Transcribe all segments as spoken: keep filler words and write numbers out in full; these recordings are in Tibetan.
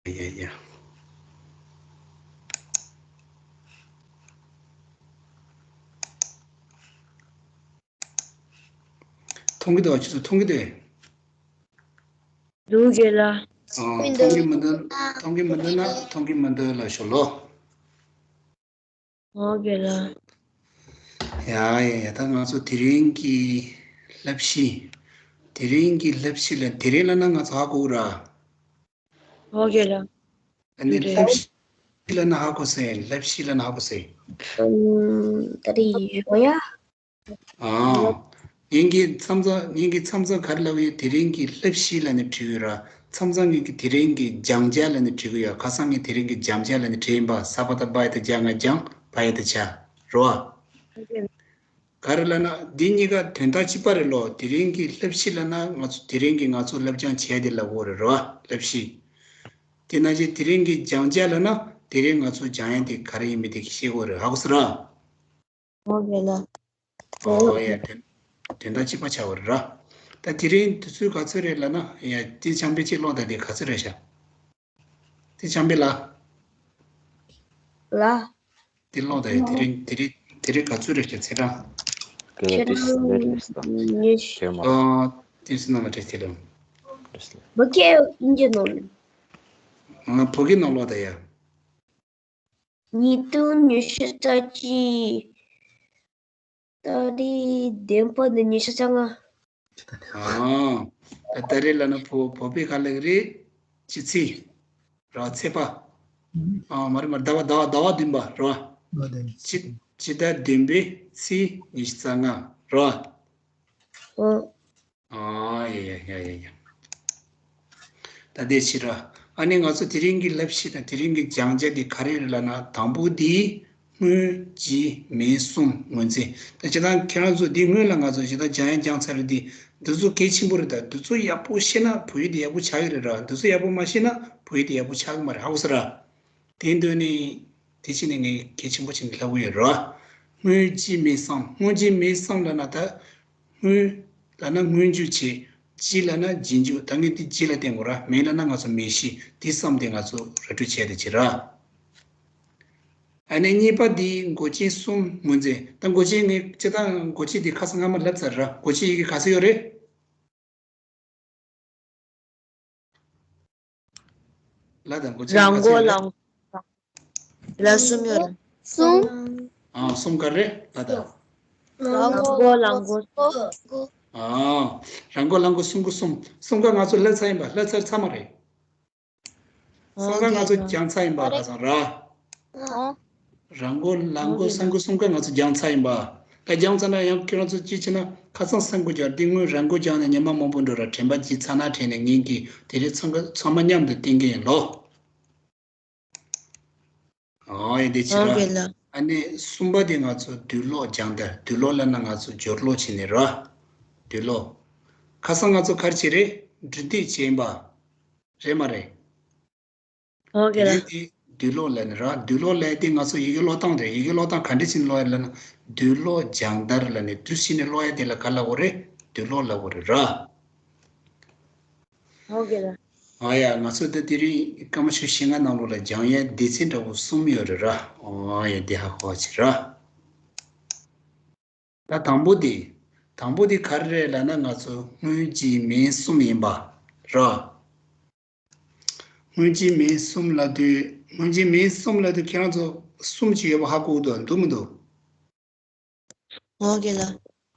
ཡ་ཡ། མཐོང་གི་འདུག་ཁྱེད་ཚོ་མཐོང་གི་འདུག་འདུག་རྒན་ལགས། ཨ། མཐོང་གི་མི་འདུག་མཐོང་གི་མི་འདུག་ན་མཐོང་གི་མི་འདུག་ལབ་ཤོག་ལོ། འོ་རྒན་ལགས། ཡ་ཡ་ཡ། ད་ང་ཚོ་དེ་རིང་གི་བསླབ་གཞི། དེ་རིང་གི་བསླབ་གཞི་ལ་དེ་རིང་ལ་ན་ང་ཚོ་ཧ་གོ་ར། འོ་རྒན་ལགས། ཨ་ནི་རེད། བསླབ་གཞི་ལ་ན་ཧ་གོ་སོང་། བསླབ་གཞི་ལ་ན་ཧ་གོ་སོང་། ཨུམ། ད་རེས་ཡོད་ཡ། ཨ། ངེད་ཀྱི་མཚམས་མཚམས། ངེད་ཀྱི་མཚམས་མཚམས་ག་རེ་ལབ་ཡོད། དེ་རིང་གི་བསླབ་གཞི་ལབ་ནས་བྲིས་ཡོད་ར། མཚམས་མཚམས་ངེད་ཀྱི་དེ་རིང་གི་སྦྱང་བྱ་ལབ་ནས་བྲིས་ཀྱི་ཡོད། ཁ་སང་ངས་དེ་རིང་གི་སྦྱང་བྱ་ལབ་ནས་བྲིས་ཡིན་པ། ས་པ་ད་བ་ཡ་ད་སྦྱ་ང་སྦྱང་། བ་ཡ་ད་བྱ། རེད་བ། ག་རེ་ལབ་ན་འདི་གཉིས་ཀ་དོན་དག་གཅིག་པ་རེད་ལོ། དེ་རིང་གི་བསླབ་གཞི་ལབ་ན་ང་ཚོ་དེ་རིང་གི་ང་ཚོ་བསླབ་སྦྱོང་བྱས་དེ་ལབ་དགོས་རེད། རེད་བ། བསླབ་གཞི། དེ་ནང་བཞིན་དེ་རིང་གི་སྦྱང་བྱ་ལབ་ན་དེ་རིང་ང་ཚོ་སྦྱང་ཡ་དེ་ག་རེ་ཡིན་མིན་དེ་ཤེས་དགོས་རེད། ཧ་གོ་སོང་ར། འོ་རྒན་ལགས། ཨོ་ཡ། དོན་དོན་དག་གཅིག་པ་ཆགས་པ་རེད་ར། ད་དེ་རིང་དུས་ཚོད་ག་ཚོད་རེད་ལབ་ན། ཡ། དེ་ཆམ་པའི་གཅིག་ཀློག་དང་། དེ་ག་ཚོད་རེད་ཤག་དེ་ཆམ་པའི་ལ། ལ། དེ་ཀློག་དང་། ཡ། དེ་རིང་དེ་རིང་དེ་རིང་ག་ཚོད་རེད་ཤག་ཚེས་གྲངས། ཁྱེད་རང་དེ་སི་ནེ་རེད་ས། ཉི་ཤུ། ཨོ། དེ་སི་ནང་ལ་བྲིས་ཏེ་ལ། བོད་སྐད་ཨིན་ཇི་ནང་། ཨ། བོད་སྐད་ནང་ཀློག་དང་། ཡ། ཉིས་སྟོང་ཉི་ཤུ་རྩ་གཅིག་ཏ་རིག་བདུན་པ་ནས་ཉི་ཤུ་རྩ་ལྔ། ཨ། ད་ཏ་རིག་ལབ་ན་བོད་བོད་པའི་ག་ལབ་རེད། སྤྱི་ཚེས་ར། ཚེས་པ། ཨ། མ་རེད་མ་རེད། ཟླ་བ་ཟླ་བ་ཟླ་བ་བདུན་པ་ར། སྤྱི་སྤྱི་ཟླ་བདུན་པའི་ཚེས་ཉི་ཤུ་རྩ་ལྔ་ར། ཨོ། ཨ། ཡ་ཡ་ཡ་ཡ་ཡ། ད་དེ་ཕྱིར་ར། ཨ་ནི་ང་ཚོ་དེ་རིང་གི་བསླབ་གཞི་དང་དེ་རིང་གི་སྦྱང་བྱ་དེ་ག་རེ་རེད་ལབ་ན། དང་པོ་དེ་སྔོན་རྗེས་མིང་གསུམ་ངོས་འཛིན། ད་སྤྱིར་བཏང་ཁྱེད་རང་ཚོ་འདི་སྔོན་ལ་ང་ཚོ་སྤྱིར་བཏང་སྦྱང་ཡ་སྦྱངས་ཚར་རེད། དེ་འདི་ཚོ་གལ་ཆེན་པོ་རེད། ད་འདི་ཚོ་ཡག་པོ་ཤེས་ན་བོད་ཡིག་དེ་ཡག་པོ་ཆགས་ཀྱི་རེད་ར། འདི་ཚོ་ཡག་པོ་མ་ཤེས་ན་བོད་ཡིག་དེ་ཡག་པོ་ཆགས་ཀྱི་མ་རེད། ཧ་གོ་སོང་ར། དེ་འདོད་ནི་དེ་ཕྱིན་ནས་ངས་གལ་ཆེན་པོ་བྱས་ནས་ལབ་ཀྱི་ཡོད་རེད་བ། སྔོན་རྗེས་མིང་གསུམ། སྔོན་རྗེས་མིང་གསུམ་ལབ་ན། ད་སྔོན་ལབ་ན་སྔོན་འཇུག་བྱས། རྗེས་ལབ་ན་རྗེས་འཇུག་ད་ངས་འདི་རྗེས་ལ་བསྟན་དགོས་ར། མིང་ལབ་ན་ང་ཚོ་མིང་གཞི། དེ་གསུམ་དེ་ང་ཚོ་ར་སྤྲོད་བྱས་དེ་བྱེད་ར། ཨ་ནི་གཉིས་པ་འདི་མགོ་ཅན་གསུམ་ངོས་འཛིན། ད་མགོ་ཅན་ངས་སྤྱིར་བཏང་མགོ་ཅན་འདི་ཁ་སང་སྔ་མ་ལབ་ཚར་ར། མགོ་ཅན་ཡི་གེ་ག་ཚོད་ཡོད་རེད། ལ་དང་མགོ་ཅན་རང་ག་ཚོད་མགོ་ཡོད་རེད། ལ་མགོ། ལ་གསུམ་ཡོད་རེད། གསུམ། ཨ། གསུམ་ག་རེ་ལ་དང་། རང་མགོ་ལ་མགོ། ཨ། རང་མགོ་ལ་མགོ་གསུམ་གོ་གསུམ། གསུམ་ཀ་ང་ཚོ་ལབ་ཚར་ཡིན་པ། ལབ་ཚར་ཚར་མ་རེད། གསུམ་ཀ་ང་ཚོ་སྦྱངས་ཚར་ཡིན་པ། ཁ་སང་ར། ཨོ། རང་མགོ་ལ་མགོ་ཨོ་གསུམ་གོ་གསུམ་ཀ་ང་ཚོ་སྦྱངས་ཚར་ཡིན་པ། ད་སྦྱངས་ཚར་ན་ཡང་ཁྱེད་རང་ཚོ་ཅི་བྱེད་ན། ཁ་སང་གསུམ་གོ་སྦྱངས། འདི་སྔོན་རང་མགོ་སྦྱངས་ནས་ཉི་མ་མང་པོ་འགྲོ་ར། དྲན་པ་ཅིག་ཚ་ན་དྲན་ནས་ངེད་ཀྱིས་དེ་རིང་ཚང་ག་ཚང་མ་མཉམ་དུ་བསྟན་གྱི་ཡིན་ལོ། ཨོ་ཡ། དེ་བྱེད་ཨོ་ར། ཁེ་ལ། ཨ་ནི་གསུམ་པ་དེ་ང་ཚོ་དུས་ལོག་སྦྱང་དེ། དུས་ལོག་ལབ་ན་ང་ཚོ་སྦྱོར་ཀློག་བྱེད་ནི་ར། དུས་ལོག་ཁ་སང་ང་ཚོ་ག་རེ་བྱེད་རེད། འབྲི་འདེད་བྱེད་ཡིན་པ། རེད་མ་རེད། ཨོ་ཁེ་ལ། དེ་དེ་དུས་ལོག་ལབ་ནི་ར། དུས་ལོག་ལབ་དེ་ང་ཚོ་ཡི་གེ་ཀློག་སྟངས་རེད། ཡི་གེ་ཀློག་སྟངས་ག་འདྲ་བྱས་ནས་ཀློག་ཡ་ལབ་ན། དུས་ལོག་སྦྱང་བརྡར་ལབ་ནི། དུས་བྱས་ནས་ཀློག་ཡ་དེ་ལ་ག་ལབ་དགོས་རེད། དུས་ལོག་ལབ་དགོས་རེད་ར། ཨོ་ཁེ་ལ། ཨོ་ཡ། ང་ཚོ་ད་དེ་རིང་སྐར་མ་ཆུ་ཚོད་ལྔ་ནང་ལོགས་ལ་སྦྱང་ཡ་སྡེ་ཚན་འདྲ་བོ་གསུམ་ཡོད་རེད་ར། ཨོ་ཡ། དེ་ཧ་གོ་བྱེད་ར། ད་དང་པོ་དེ། དང་པོ་དེ་ག་རེ་རེད་ལབ་ན། ང་ཚོ་སྔོན་རྗེས་མིང་གསུམ་ཡིན་པ་ར། སྔོན་རྗེས་མིང་གསུམ་ལབ་དུས། སྔོན་རྗེས་མིང་གསུམ་ལབ་དུས་ཁྱེད་རང་ཚོ་གསུམ་ཅིག་ཡོད་པ་ཧ་གོ་གི་འདུག་འདུག་མི་འདུག་ཨོ་ཁེ་ལ།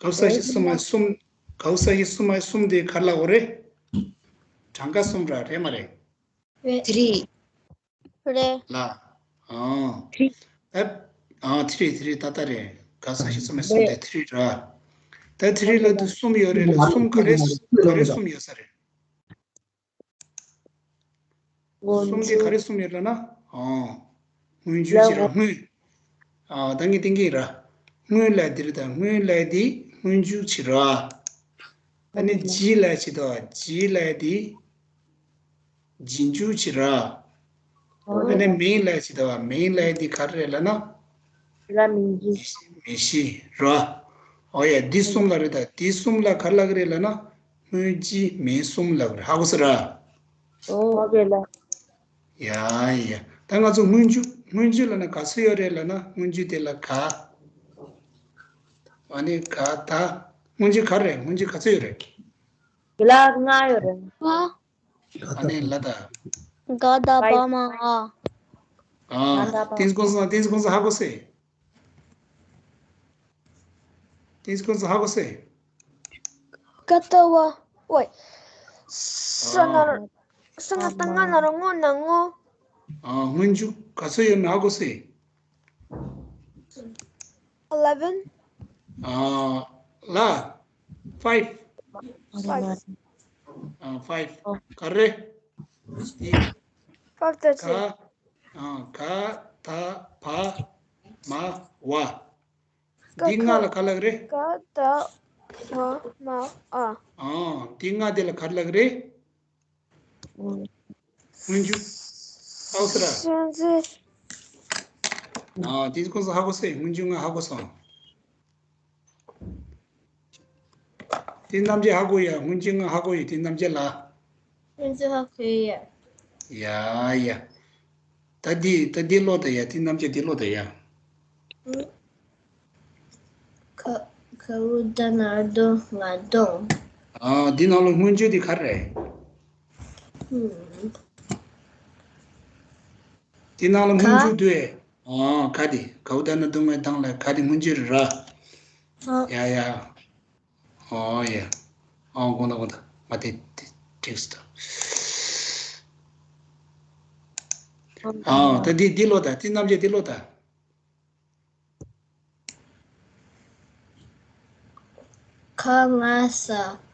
ག་ས་གཞི་གསུམ་མ་གསུམ། ག་ས་གཞི་གསུམ་མ་གསུམ་དེ་ག་རེ་ལབ་དགོས་རེད། གྲངས་ཀ་གསུམ་ར། རེད་མ་རེད། ཐི་རི། རེད། ལ། ཨང་། ཐི་རི། ཨ། ཨང་། ཐི་རི་ཐི་རི། ད་ལྟ་རེད། ག་ས་གཞི་གསུམ་མ་གསུམ་དེ་ཐི་རི་ར། ད་ཐི་རི་ལབ་དུས་གསུམ་ཡོད་རེད་ལ། གསུམ་ག་རེ་ག་རེ་གསུམ་ཡོད་ས་རེད། གསུམ་དེ་ག་རེ་གསུམ་ཡོད་ལབ་ན། ཨང་། སྔོན་འཇུག་བྱེད་ར། སྔོན། ཨ། ད་ངས་བསྟན་གྱི་ར། སྔོན་ལབ་དེ་རེད། ད་སྔོན་ལབ་དེ་སྔོན་འཇུག་བྱེད་ར། ཨ་ནི་རྗེས་ལབ་བྱེད་དོ། རྗེས་ལབ་དེ་རྗེས་འཇུག་བྱེད་ར། ཨ་ནི་མིང་ལབ་བྱེད་དོ། མིང་ལབ་དེ་ག་རེ་རེད་ལབ་ན། ར། མིང་གཞི། མིང་གཞི་ར། ཨོ་ཡ། འདི་གསུམ་ལ་རེད། ད་འདི་གསུམ་ལ་ག་རེ་ལབ་ཀྱི་རེད་ལབ་ན། སྔོན་རྗེས་མིང་གསུམ་ལབ་ཀྱི་རེད། ཧ་གོ་སོང་ར། ཨོ་ཁེ་ལ། ཡ་ཡ། ད་ང་ཚོ་སྔོན་འཇུག་སྔོན་འཇུག་ལབ་ན་ག་ཚོད་ཡོད་རེད་ལབ་ན། སྔོན་འཇུག་དེ་ལ་ག་ཨ་ནི་ག་ད་སྔོན་འཇུག་ག་རེད། སྔོན་འཇུག་ག་ཚོད་ཡོད་རེད། དེ་ལ་ལྔ་ཡོད་རེད། ཨ་ནི་ལ་ད། ག་ད་བ་མ་འ། ཨ། ཏིན་ཀོང་ས་ཏིན་ཀོང་ས་ཧ་གོ་སོང་། ཏིན་ཀོང་ས་ཧ་གོ་སོང་། ག་ད་བ། ཝེ། ས་ན་རོ། ས་ང་ད་ང་ན་རོ་ངོ་ན་ངོ། ཨ། སྔོན་འཇུག་ག་ཚོད་ཡོད་མེད་ཧ་གོ་སོང་། Eleven. ཨ། ལ། Five. Five. ཨ། Five. ག་རེ། Five. ག་ཨ། ག་ད་བ་མ་འ། འདི་ལྔ་ལ་ག་ལབ་ཀྱི་རེད། ག་ད་བ་མ་འ། ཨ། འདི་ལྔ་དེ་ལ་ག་རེ་ལབ་ཀྱི་རེད། སྔོན་འཇུག་ཧ་གོ་སོང་ར། སྔོན་འཇུག་ཨ། ཏིན་ཀོང་ས་ཧ་གོ་སོང་། སྔོན་འཇུག་ལྔ་ཧ་གོ་སོང་། དེ་རྣམ་བཅད་ཧ་གོ་ཡ། སྔོན་འཇུག་ལྔ་ཧ་གོ་ཡ། དེ་རྣམ་བཅད་ལ། སྔོན་འཇུག་ཧ་གོ་ཡ། ཡ་ཡ། ད་འདི་ད་འདི་ཀློག་ད་ཡ། དེ་རྣམ་བཅད་འདི་ཀློག་ད་ཡ། ཁ་ཁ་འུ་ད་ན་རོ་དོ་ང་དོང་། ཨ། འདི་ནང་ལོགས་སྔོན་འཇུག་འདི་ག་རེ་རེད། ཧུམ། དེ་ནང་ལ་སྔོན་འཇུག་འདུག་ཨེ། ཨོ། ག་དེ། ག་འུ་ད་ན་རོ་དོ་ང་དོང་ལ་ག་དེ་སྔོན་འཇུག་རེད་ར། ཨོ། ཡ་ཡ། ཨོ་ཡ། ཨོ། དགོངས་དག་དགོངས་དག། ང་དེ་དེ་འགྲིག་སོང་། ཨོ། ད་འདི་འདི་ཀློག་ད། དེ་རྣམ་བཅད་འདི་ཀློག་ད། ག་ང་ས་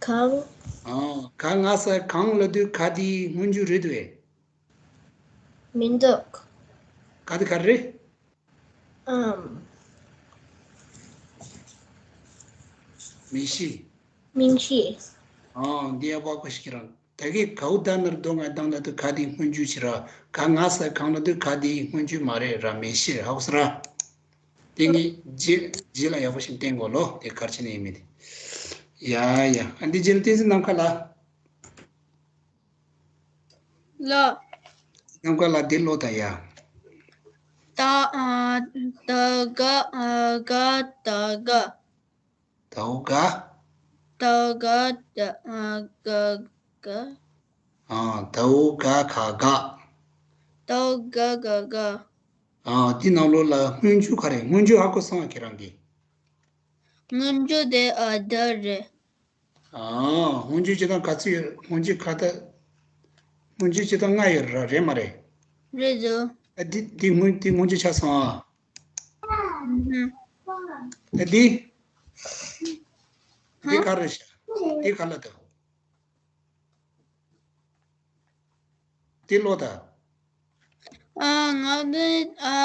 གང་། ཨོ། ག་ང་ས་གང་ལབ་དུས་ག་དེ་སྔོན་འཇུག་རེད་འདུག་ཨེ། མི་འདུག་ག་དེ་ག་རེ་རེད། ཨམ། མིང་གཞི། མིང་གཞི། ཨང་། འདི་ཡག་པོ་ཞིག་རང་། ད་གིན་ག་འུ་ད་ན་རོ་དོ་ང་དོང་ལབ་དུས་ག་དེ་སྔོན་འཇུག་བྱེད་ར། ག་ང་ས་གང་ལབ་དུས་ག་དེ་སྔོན་འཇུག་མ་རེད་ར། མིང་གཞི་རེད། ཧ་གོ་སོང་ར། དེ་ངས་རྗེས་རྗེས་ལ་ཡག་པོ་ཞིག་བསྟན་དགོས་ལོ། དེ་ག་རེ་བྱས་ནས་ཡིན་མིན་དེ། ཡ་ཡ། ཨ། འདི་རྗེས་ལ་བསྟན་ཚུལ་ནམ་མཁའ་ལ། ལ། ནམ་མཁའ་ལ་འདི་ཀློག་ད་ཡ། ད་ཨ་ད་ག་ཨ་ག་ད་ག། དའོ་ག་ད་ག་ད་ཨ་ག་ག། ཨ། དའོ་ག་ག་ག། དའོ་ག་ག་ག། ཨ། འདི་ནང་ལོགས་ལ་སྔོན་འཇུག་ག་རེ། སྔོན་འཇུག་ཧ་གོ་སོང་ཨ། ཁྱེད་རང་གིས། སྔོན་འཇུག་དེ་ཨ་ད་རེད། ཨ། སྔོན་འཇུག་བྱེད་སྟངས་ག་ཚོད་ཡོད། སྔོན་འཇུག་ག་ད། སྔོན་འཇུག་བྱེད་སྟངས་ལྔ་ཡོད་ར། རེད་མ་རེད། རེད་འདུག་ཨ། འདི་འདི་སྔོན་འདི་སྔོན་འཇུག་ཆགས་སོང་ཨ། ཨུ་ཧུམ། ཨ། འདི། འདི་ག་རེ་ཤག་འདི་ག་ལ་འདུག་འདི་ཀློག་ད། ཨ། ང་འདི་ཨ་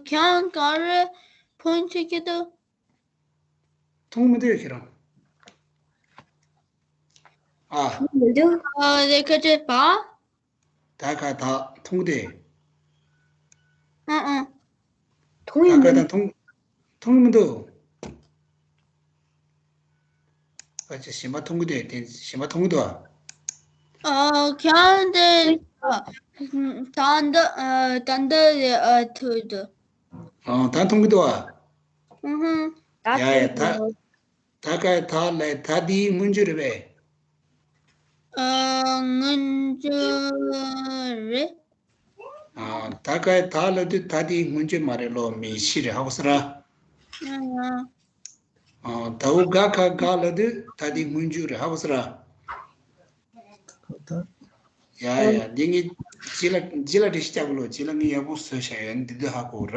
ཁྱང་ག་རེ་ཕུང་ཆེ་གི་འདུག་མཐོང་མི་འདུག་ཁྱེད་རང་། ཨ། མི་འདུག་ཨ། ལས་ཀ་བྱེད་པ། ད་ག་ད་མཐོང་གི་འདུག་ཨ་ཨ། མཐོང་ཡི་ད་ག་མི་ད་མཐོང་མཐོང་གི་མི་འདུག་ཨ་ཅེ། གཞན་པ་མཐོང་གི་འདུག་དེ་གཞན་པ་མཐོང་གི་འདུག་ཨ། ཨ། ཁྱང་དེ་ད་འདི་ཨ་ད་འདི་ལས་ཨ་ཐུག་འདུག་ཨ། ད་མཐོང་གི་འདུག་ཨ། ཨུ་ཧུམ། ད་ཡ་ཡ། ད་ད་ག་ད་ལ་ད་འདི་སྔོན་འཇུག་རེད་པས། ཨ། སྔོན་འཇུག་རེད། ཨ། ད་ག་ད་ལབ་དུས་ད་འདི་སྔོན་འཇུག་མ་རེད་ལོ། མིང་གཞི་རེད། ཧ་གོ་སོང་ར། ཨ། ཨ། དའོ་ག་ག་ག་ལབ་དུས་ད་འདི་སྔོན་འཇུག་རེད། ཧ་གོ་སོང་ར། ཡ་ཡ། འདི་ངས་རྗེས་ལ་རྗེས་ལ་འགྲེལ་བཤད་རྒྱག་གི་ལོ། རྗེས་ལ་ངས་ཡག་པོ་བཟོས་བཞག་ཡོད། འདི་དུས་ཧ་གོ་ར།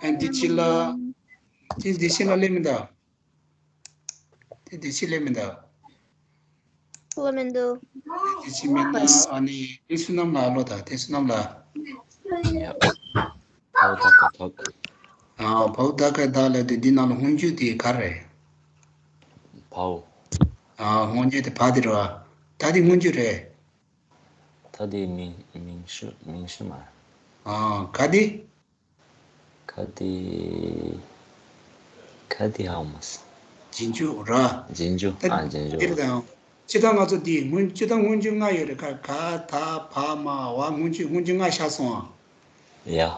ཨ། འདི་རྗེས་ལ་འདི་འདི་རྗེས་ལ་སླེབས་མི་འདུག་དེ་དེ་ཕྱི་ལས་མི་འདུག་ལོ་མི་འདུག་དེ་ཕྱི་མི་འདུག་ཨ་ནི་དེ་བསོད་ནམས་ལགས་ལོ། ད་དེ་བསོད་ནམས་ལགས། ཡ། བའོ་ད་ག་བ་ག་ཨ། བའོ་ད་ག་བ་ལ་དེ་འདི་ནང་ལ་སྔོན་འཇུག་དེ་ག་རེ། བའོ། ཨ། སྔོན་འཇུག་དེ་བ་དེ་རེད་བ། ད་དེ་སྔོན་འཇུག་རེད། ད་དེ་མིང་མིང་གཞི་མིང་གཞི་མ་རེད། ཨ། ག་དེ། ག་དེ། ག་དེ་ཧ་མ་སོང་། རྗེས་འཇུག་ར། རྗེས་འཇུག་ད་ཨ་རྗེས་འཇུག་འདིར་དང་། སྤྱིར་བཏང་ང་ཚོ་འདི་སྔོན་སྤྱིར་བཏང་སྔོན་འཇུག་ལྔ་ཡོད་རེད། ག་ག་ད་བ་མ་བ། སྔོན་འཇུག་སྔོན་འཇུག་ལྔ་ཤར་སོང་ཨ། ཡ།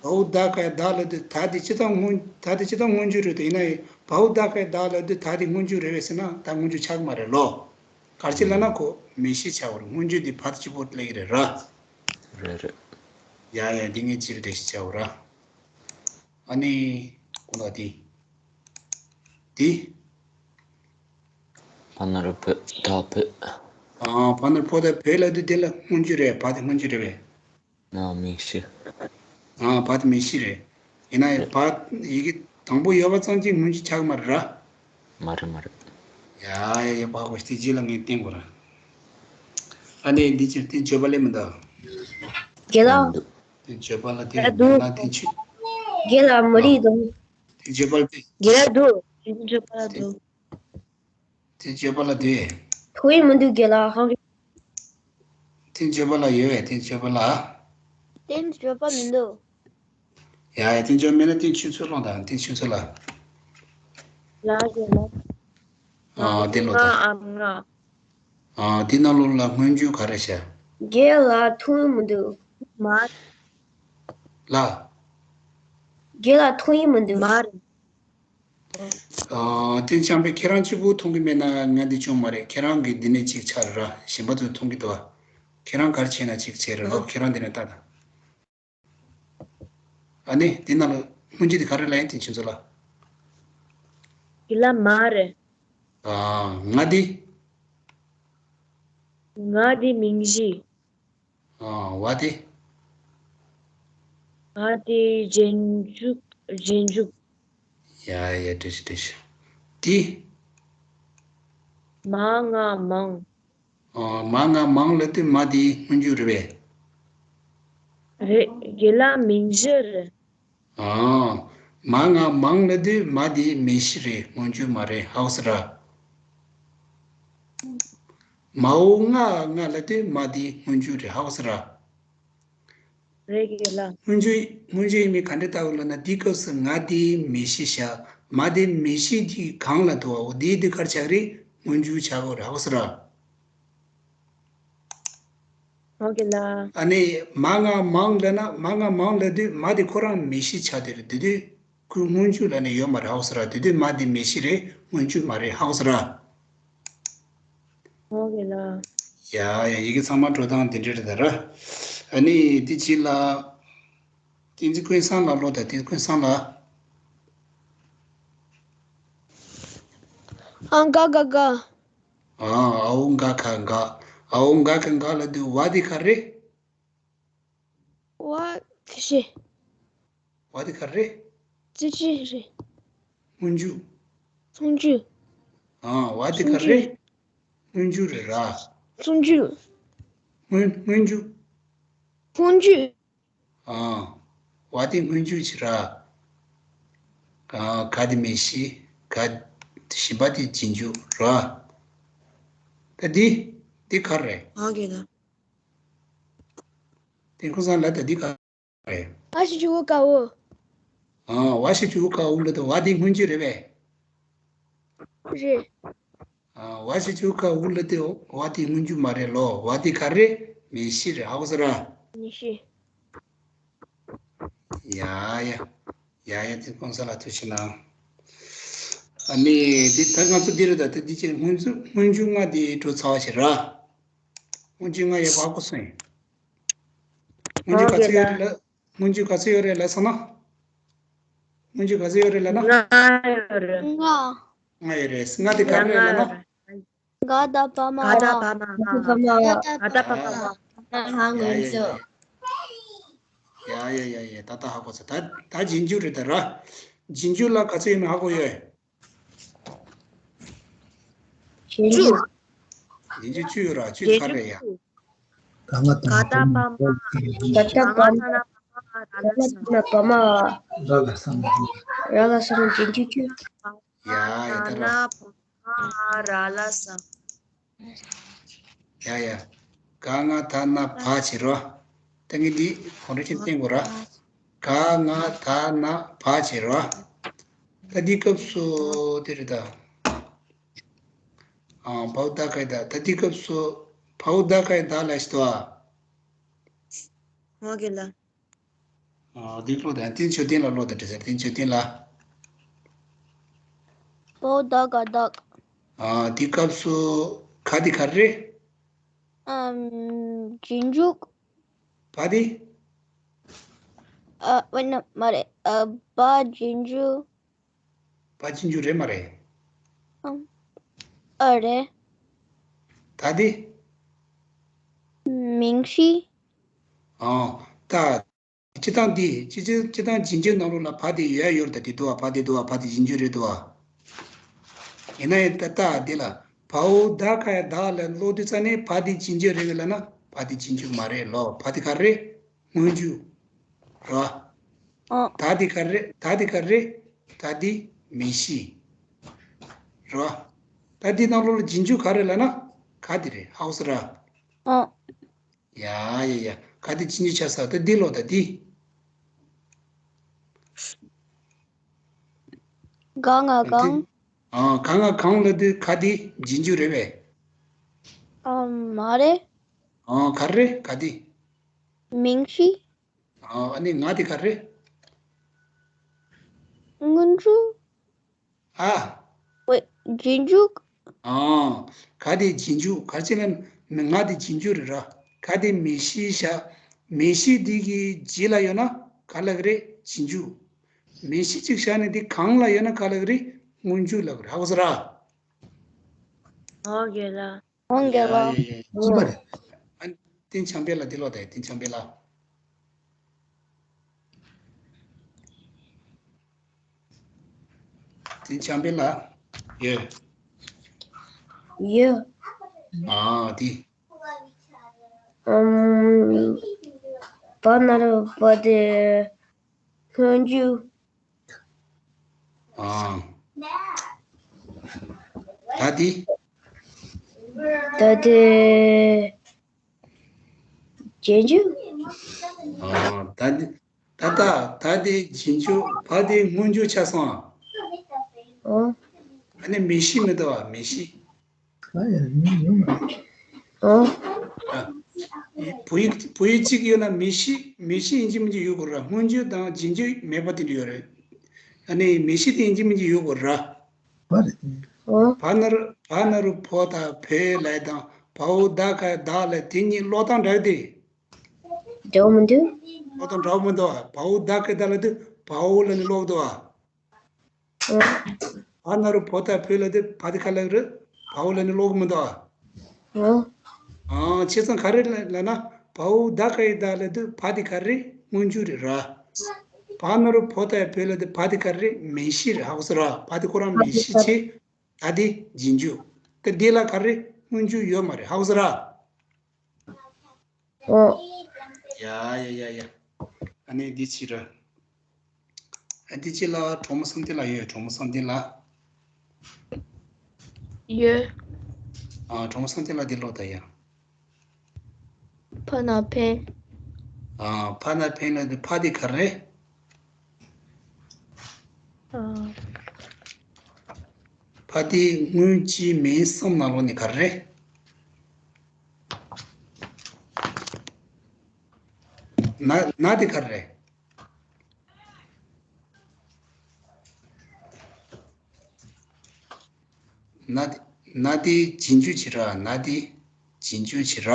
བའོ་ད་ག་ད་ལ་དུ་ད་དེ་སྤྱིར་བཏང་སྔོན་ད་དེ་སྤྱིར་བཏང་སྔོན་འཇུག་རེད་དེ། ཡིན་ན་ཡང་བའོ་ད་ག་ད་ལ་དུ་ད་དེ་སྔོན་འཇུག་རེད་པས་ཟེར་ན་ད་སྔོན་འཇུག་ཆགས་མ་རེད་ལོ། ག་རེ་བྱས་ལབ་ན་ཁོ་མེ་ཤི་ཆགས་པ་རེད། སྔོན་འཇུག་འདི་བར་གཅིག་པོ་སླེབས་ཀྱི་རེད་ར། རེད་རེད། ཡ་ཡ། འདི་ངས་ཅིར་འགྲེལ་བཤད་བྱའོ་ར། ཨ་ནི་ཁོ་ན་དེ་དེ། བ་ནོར་བོ་ད་བོད། ཨ། བ་ནོར་བོ་ད་བོད་ལབ་དུས་དེ་ལ་སྔོན་འཇུག་རེད། བ་དེ་སྔོན་འཇུག་རེད་པས། ཨ། མིང་གཞི། ཨ། བ་དེ་མིང་གཞི་རེད། ཡིན་ན་ཡང་བ་ཡི་གེ་དང་པོ་ཡོད་པ་ཙམ་གྱིས་སྔོན་འཇུག་ཆགས་མ་རེད་ར། མ་རེད་མ་རེད། ཡ་ཡ་ཡ། བ་གོ་དེ་རྗེས་ལ་ངས་བསྟན་དགོས་ར། ཨ་ནི་འདི་ཅི་དེ་བརྗོད་པ་ལས་མི་འདུག་རྒན་ལགས། དེ་བརྗོད་པ་ལ་དེ་ར་འདུག་ན་དེ་ཆུ། རྒན་ལགས་མ་རེད་དོ། དེ་བརྗོད་པ་ལ་དེ། རྒན་ལགས་འདུག་དེ་བརྗོད་པ་ལ་དེ། འདུག་དེ་བརྗོད་པ་ལ་དེ། ཐུགས་ཡིད་མི་འདུག་རྒན་ལགས་ཧང་རེད། དེ་བརྗོད་པ་ལ་ཡོད་པས། དེ་བརྗོད་པ་ལ། དེ་བརྗོད་པ་མི་འདུག་ཡ་ཡ། དེ་བརྗོད་མེད་ན་དེ་ཆུ་ཚོད་ལོང་དང་དེ་ཆུ་ཚོད་ལ། ལ་རྒན་ལགས། ཨ། དེ་ལོ་ད། ལྔ་ཨ་ལྔ། ཨ། དེ་ནང་ལོགས་ལ་སྔོན་འཇུག་ག་རེ་བྱ། རྒན་ལགས་ཐུགས་མི་འདུག་མ། ལ། རྒན་ལགས་ཐུགས་ཡིད་མི་འདུག་མ་རེད། ཨ། དེ་འཇམ་དཔལ་ཁྱེད་རང་གཅིག་པུ་མཐོང་གི་མེད་ན་ང་འདི་བྱུང་མ་རེད། ཁྱེད་རང་གི་འདི་ནས་གཅིག་ཆགས་རེད་ར། གཞན་པ་ཚོས་མཐོང་གི་འདུག་ཨ། ཁྱེད་རང་ག་རེ་བྱས་ན་གཅིག་བྱས་རེད་ལོ། ཨ། ཁྱེད་རང་འདི་ནས་ལྟ་དང་། ཨ་ནི་འདི་ནང་ལ་སྔོན་འཇུག་འདི་ག་རེ་ལབ་ཡིན་དེ་ཁྱེད་ཚོ་ལ། འདི་ལ་མ་རེད། ཨ། ང་འདི། ང་འདི་མིང་གཞི། ཨ། བ་དེ། བ་དེ་རྗེས་འཇུག་རྗེས་འཇུག་ཡ་ཡ། འགྲིག་ཤག་འགྲིག་ཤག་དེ། མ་ང་མང་། ཨ། མ་ང་མང་ལབ་དུས་མ་དེ་སྔོན་འཇུག་རེད་པས། རེད། རྒན་ལགས་མིང་གཞི་རེད། ཨ། མ་ང་མང་ལབ་དུས་མ་དེ་མིང་གཞི་རེད། སྔོན་འཇུག་མ་རེད། ཧ་གོ་སོང་ར། མའོ་ང་ང་ལབ་དུས་མ་དེ་སྔོན་འཇུག་རེད། ཧ་གོ་སོང་ར། རེད་རྒན་ལགས། སྔོན་འཇུག་སྔོན་འཇུག་ཡིན་མིན་ག་འདྲ་ལྟ་དགོས་ལབ་ན། འདིའི་སྐབས་སུ་ང་དེ་མིང་གཞི་བཞག་མ་དེ་མིང་གཞི་དེ་གང་ལ་འདུག་བ། འོ་དེའི་དུས་ག་རེ་ཆགས་རེད། སྔོན་འཇུག་ཆགས་དགོས་རེད། ཧ་གོ་སོང་ར། ཨོ་ཁེ་ལགས། ཨ་ནི་མ་ང་མང་ལབ་ན། མ་ང་མང་ལབ་དུས་མ་དེ་ཁོ་རང་མིང་གཞི་ཆགས་བསྡད་རེད། དེ་དུས་ཁོའི་སྔོན་འཇུག་ལབ་ནས་ཡོད་མ་རེད། ཧ་གོ་སོང་ར། དེ་དུས་མ་དེ་མིང་གཞི་རེད། སྔོན་འཇུག་མ་རེད། ཧ་གོ་སོང་ར། ཨོ་ཁེ་ལགས། ཡ་ཡ། ཡི་གེ་ཚང་མ་འགྲོ་སྟངས་དེ་འདྲ་རེད་ད་ར། ཨ་ནི་དེ་རྗེས་ལ་བསྟན་འཛིན་ཀུན་བཟང་ལགས་ལོ། ད་བསྟན་འཛིན་ཀུན་བཟང་ལགས། ཨང་། ག་ག་ག་ཨ། ཨའོ་ག་ག་ག་ཨའོ་ག་ག་ག་ལབ་དུས་བ་དེ་ག་རེ། བ་དེ་ཤེས། བ་དེ་ག་རེ། ཙི་ཙི་རེད། སྔོན་འཇུག་སྔོན་འཇུག་ཨ། བ་དེ་ག་རེ། སྔོན་འཇུག་རེད་ར། སྔོན་འཇུག་སྔོན་སྔོན་འཇུག་སྔོན་འཇུག་ཨ། བ་དེ་སྔོན་འཇུག་བྱེད་ར། ཨ། ག་དེ་མིང་གཞི། ག་བཞི་པ་དེ་རྗེས་འཇུག་ར། ད་འདི་འདི་ག་རེ། ཨོ་ཁེ་ལགས། དེ་ཁོ་སང་ལ་ད་འདི་ག་རེ། བ་ཞབས་ཀྱུ་འོ་ག་འོ། ཨ། བ་ཞབས་ཀྱུ་འོ་ག་འོ་ལབ་དུས་བ་དེ་སྔོན་འཇུག་རེད་པས། རེད། ཨ། བ་ཞབས་ཀྱུ་འོ་ག་འོ་ལབ་དུས་བ་དེ་སྔོན་འཇུག་མ་རེད་ལོ། བ་དེ་ག་རེ། མིང་གཞི་རེད། ཧ་གོ་སོང་ར། མིང་གཞི། ཡ་ཡ། ཡ་ཡ། དེ་ཀུན་བཟང་ལགས་ཐུགས་རྗེ་གནང་། ཨ་ནི་འདི་ད་ང་ཚོ་འདི་རེད་ད། དེ་འདི་ཅིག་སྔོན་འཇུག་སྔོན་འཇུག་ལྔ་དེ་འགྲོ་ཚར་བ་ཞིག་ར། སྔོན་འཇུག་ལྔ་ཡོད་པ་ཧ་གོ་སོང་ཡིན། སྔོན་འཇུག་ག་ཚོད་ཡོད་རེད་ལ། སྔོན་འཇུག་ག་ཚོད་ཡོད་རེད་ལབ་སོང་ན། སྔོན་འཇུག་ག་ཚོད་ཡོད་རེད་ལབ་ན། ལྔ་ཡོད་རེད། ལྔ་ཡོད་རེད། ལྔ་དེ་ག་རེ་རེད་ལབ་ན། ག་ད་བ་མ། ག་ད་བ་མ། ག་ད་བ་མ། ག་ད་བ་མ། ཧ་གོ་ཡ་ཡ་ཡ། ཡ་ཡ་ཡ་ཡ། ད་ད་ཧ་གོ་ཚར། ད་ད་རྗེས་འཇུག་རེད་ད་ར། རྗེས་འཇུག་ལ་ག་ཚོད་ཡོད་མེད་ཧ་གོ་ཡོད། བཅུ། རྗེས་འཇུག་བཅུ་ཡོད་ར། བཅུ་ག་རེ་ཡ། ག་ང་ད་ན་བ་མ། ག་ད་བ་མ། ག་ང་ད་ན་བ་མ། ར་ལ་སང་། ར་ལ་སང་། ར་ལ་སང་རྗེས་འཇུག་བཅུ། ཡ་ཡ། ད་ར། ན་བ་མ་ར་ལ་སང་། ཡ་ཡ། ག་ང་ད་ན་བ་བྱེད་རོ། ད་ངས་འདི་གོང་རིམ་ཅན་བསྟན་དགོས་ར། ག་ང་ད་ན་བ་བྱེད་རོ། ད་འདི་སྐབས་སུ་དེ་རེད་ད། ཨ། བའོ་ད་ག་ཡ་བདག་ད་དེའི་སྐབས་སུ་བའོ་ད་ག་ཡ་བདག་ལ་ཞིག་ཏུ་ཨ། ཧོ་གེ་ལ། ཨ། འདི་ཀློག་དང་། བསྟན་ཆོས་ལྡན་ལ་ཀློག་དང་། དྲི་ཟ་བསྟན་ཆོས་ལྡན་ལ། བའོ་ད་ག་ཡ་བདག་ཨ། དེའི་སྐབས་སུ་ག་དེ་ག་རེ་རེད། ཨམ། རྗེས་འཇུག་བ་དེ། ཨ། ཝེ་ན། མ་རེད། ཨ། བ་རྗེས་འཇུག་བ་རྗེས་འཇུག་རེད་མ་རེད། ཨམ། ཨ་རེད། ད་དེ། མིང་གཞི། ཨ། ད། སྤྱིར་བཏང་འདི། སྤྱིར་སྤྱིར་བཏང་རྗེས་འཇུག་ནང་ལོགས་ལ་བ་དེ་ཡོད་ཡོད་རེད། ད་དེ་འདུག་བ། བ་དེ་འདུག་བ། བ་དེ་རྗེས་འཇུག་རེད་འདུག་བ། ཡིན་ན་ཡང་ད་ལྟ་འདི་ལ་བའོ་ད་ག་ཡ་བདག་ལ་ཀློག་དུས་ཙ་ནས་བ་དེ་རྗེས་འཇུག་རེད་ལབ་ན་བ་དེ་རྗེས་འཇུག་མ་རེད་ལོ། བ་དེ་ག་རེ་རེད། སྔོན་འཇུག་རེད་བ། ཨོ། ད་དེ་ག་རེ་རེད། ད་དེ་ག་རེ་རེད། ད་དེ་མིང་གཞི་རེད་བ། ད་དེ་ནང་ལོགས་ལ་རྗེས་འཇུག་ག་རེ་ལབ་ན་ག་དེ་རེད། ཧ་གོ་སོང་ར། ཨོ། ཡ་ཡ་ཡ། ག་དེ་རྗེས་འཇུག་ཆགས་ས། ད་འདི་ཀློག་དང་འདི། ག་ང་གང་། ཨ། ག་ང་གང་ལབ་དུས་ག་དེ་རྗེས་འཇུག་རེད་པས། ཨ། མ་རེད། ཨ། ག་རེ་རེད། ག་དེ། མིང་གཞི། ཨ། ཨ་ནི་ང་དེ་ག་རེ་རེད། སྔོན་འཇུག་ཨ། ཝེ། རྗེས་འཇུག་ཨ། ག་དེ་རྗེས་འཇུག་ག་རེ་ཟེར་ན་ང་དེ་རྗེས་འཇུག་རེད་ར། ག་དེ་མིང་གཞི་བཞག་མིང་གཞི་འདི་གི་རྗེས་ལ་ཡོད་ན་ག་ལབ་ཀྱི་རེད། རྗེས་འཇུག་མིང་གཞི་གཅིག་བཞག་ནས་འདི་གང་ལ་ཡོད་ན་ག་ལབ་ཀྱི་རེད། སྔོན་འཇུག་ལབ་ཀྱི་རེད། ཧ་གོ་སོང་ར། ཨོ་གེ་ལ། ཨོ་གེ་ལ། ཡ་ཡ་ཡ། ཅི་པ་རེད། ཨ། བསྟན་ཆོས་ལྡན་ལ་འདི་ཀློག་དང་། བསྟན་ཆོས་ལྡན་ལ། བསྟན་ཆོས་ལྡན་ལ། ཡོད། ཡོད། ཨ། འདི། ཨམ། བ་ན་རོ་བ་དེ་སྔོན་འཇུག་ཨ། ད་དེ། ད་དེ་རྗེས་འཇུག་ཨ། ད་དེ། ད་ལྟ་ད་དེ་རྗེས་འཇུག་བ་དེ་སྔོན་འཇུག་ཆགས་སོང་ཨ། ཨོ། ཨ་ནི་མིང་གཞི་མི་འདུག་བ། མིང་གཞི། ག་ཡ་མིང་ཡོད་མ་རེད། ཨོ། ཨ། བོད་ཡིག་བོད་ཡིག་གཅིག་ཡོད་ན་མིང་གཞི། མིང་གཞི་ཡིན་གཅིག་མིན་གཅིག་ཡོད་དགོས་ར། སྔོན་འཇུག་དང་རྗེས་འཇུག་མེད་པ་དེ་འདྲ་ཡོད་རེད། ཨ་ནི་མིང་གཞི་དེ་ཡིན་གཅིག་མིན་གཅིག་ཡོད་དགོས་ར། བ་རེད། ཨོ། བ་ན་རོ་བ་ན་རོ་བོ་ད་བོའི་ལ་དང་བའོ་ད་ག་ཡ་བདག་ལ་དེ་གཉིས་ཀློག་སྟངས་འདྲ་གི་དེ། འདྲ་བོ་མི་འདུག་ཀློག་སྟངས་འདྲ་བོ་མི་འདུག་བ། བའོ་ད་ག་ཡ་བདག་ལབ་དུས་བའོ་ལབ་ནས་ཀློག་འདུག་བ། ཨོ། བ་ན་རོ་བོ་ད་བོའི་ལབ་དུས་བ་དེ་ག་ལབ་ཀྱི་རེད། བའོ་ལབ་ནས་ཀློག་གི་མི་འདུག་བ། ཨོ། ཨ། བྱས་ཙང་ག་རེ་ལབ་ན་བའོ་ད་ག་ཡ་བདག་ལབ་དུས་བ་དེ་ག་རེ་རེད། སྔོན་འཇུག་རེད་ར། བ་ན་རོ་བོ་ད་བོའི་ལབ་དུས་བ་དེ་ག་རེ་རེད། མིང་གཞི་རེད། ཧ་གོ་སོང་ར། བ་དེ་ཁོ་རང་མིང་གཞི་བྱས། ད་དེ་རྗེས་འཇུག་ད་འདི་ལ་ག་རེ་རེད། སྔོན་འཇུག་ཡོད་མ་རེད། ཧ་གོ་སོང་ར། ཨོ། ཡ་ཡ་ཡ་ཡ། ཨ་ནི་འདི་ཕྱིར། ཨ། འདི་ཕྱི་ལ་གྲོགས་མོ་བསམ་གཏན་ལགས་ཡོད། གྲོགས་མོ་བསམ་གཏན་ལགས། ཡོད། ཨ། གྲོགས་མོ་བསམ་གཏན་ལགས་འདི་ཀློག་དང་ཡ། ཕ་ན་འཕེན། ཨ། ཕ་ན་འཕེན་ལབ་དུས་ཕ་དེ་ག་རེ་རེད། ཨ། ཕ་དེ་སྔོན་གྱི་མིང་གསུམ་ནང་ལོགས་ནས་ག་རེ་རེད། ན། ན་དེ་ག་རེ་རེད། ན་དེ། ན་དེ་རྗེས་འཇུག་བྱེད་ར། ན་དེ་རྗེས་འཇུག་བྱེད་ར།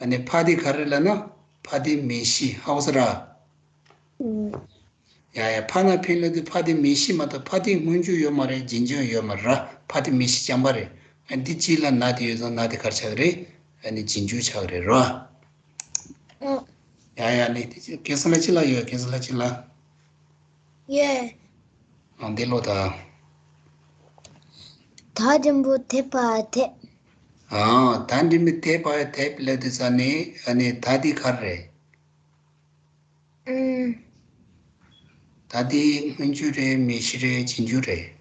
ཨ་ནི་ཕ་དེ་ག་རེ་ལབ་ན་ཕ་དེ་མིང་གཞི། ཧ་གོ་སོང་ར། ཨུམ། ཡ་ཡ། ཕ་ན་འཕེན་ལབ་དུས་ཕ་དེ་མིང་གཞི་མ་གཏོགས་ཕ་དེ་སྔོན་འཇུག་ཡོད་མ་རེད། རྗེས་འཇུག་ཡོད་མ་རེད་ར། ཕ་དེ་མིང་གཞི་རྐྱང་པ་རེད། ཨ། འདི་གཅིག་ལ་ན་དེ་ཡོད་ཙང་ན་དེ་ག་རེ་ཆགས་ཀྱི་རེད། ཨ་ནི་རྗེས་འཇུག་ཆགས་ཀྱི་རེད་ར། ཨུམ། ཡ་ཡ། ནི་དེ་སྐལ་བཟང་ལགས་གཅིག་ལ་ཡོད། སྐལ་བཟང་ལགས་གཅིག་ལ། ཡོད། ཨ། འདི་ཀློག་དང་། ད་འགྲེང་བུ་དེད་པ་དེད། ཨ། ད་འགྲེང་བུ་དེད་པ་དེད་ལབ་དུས་ཙ་ནས་ཨ་ནི་ད་འདི་ག་རེ་རེད། ཨུམ། ད་འདི་སྔོན་འཇུག་རེད། མིང་གཞི་རེད། རྗེས་འཇུག་རེད།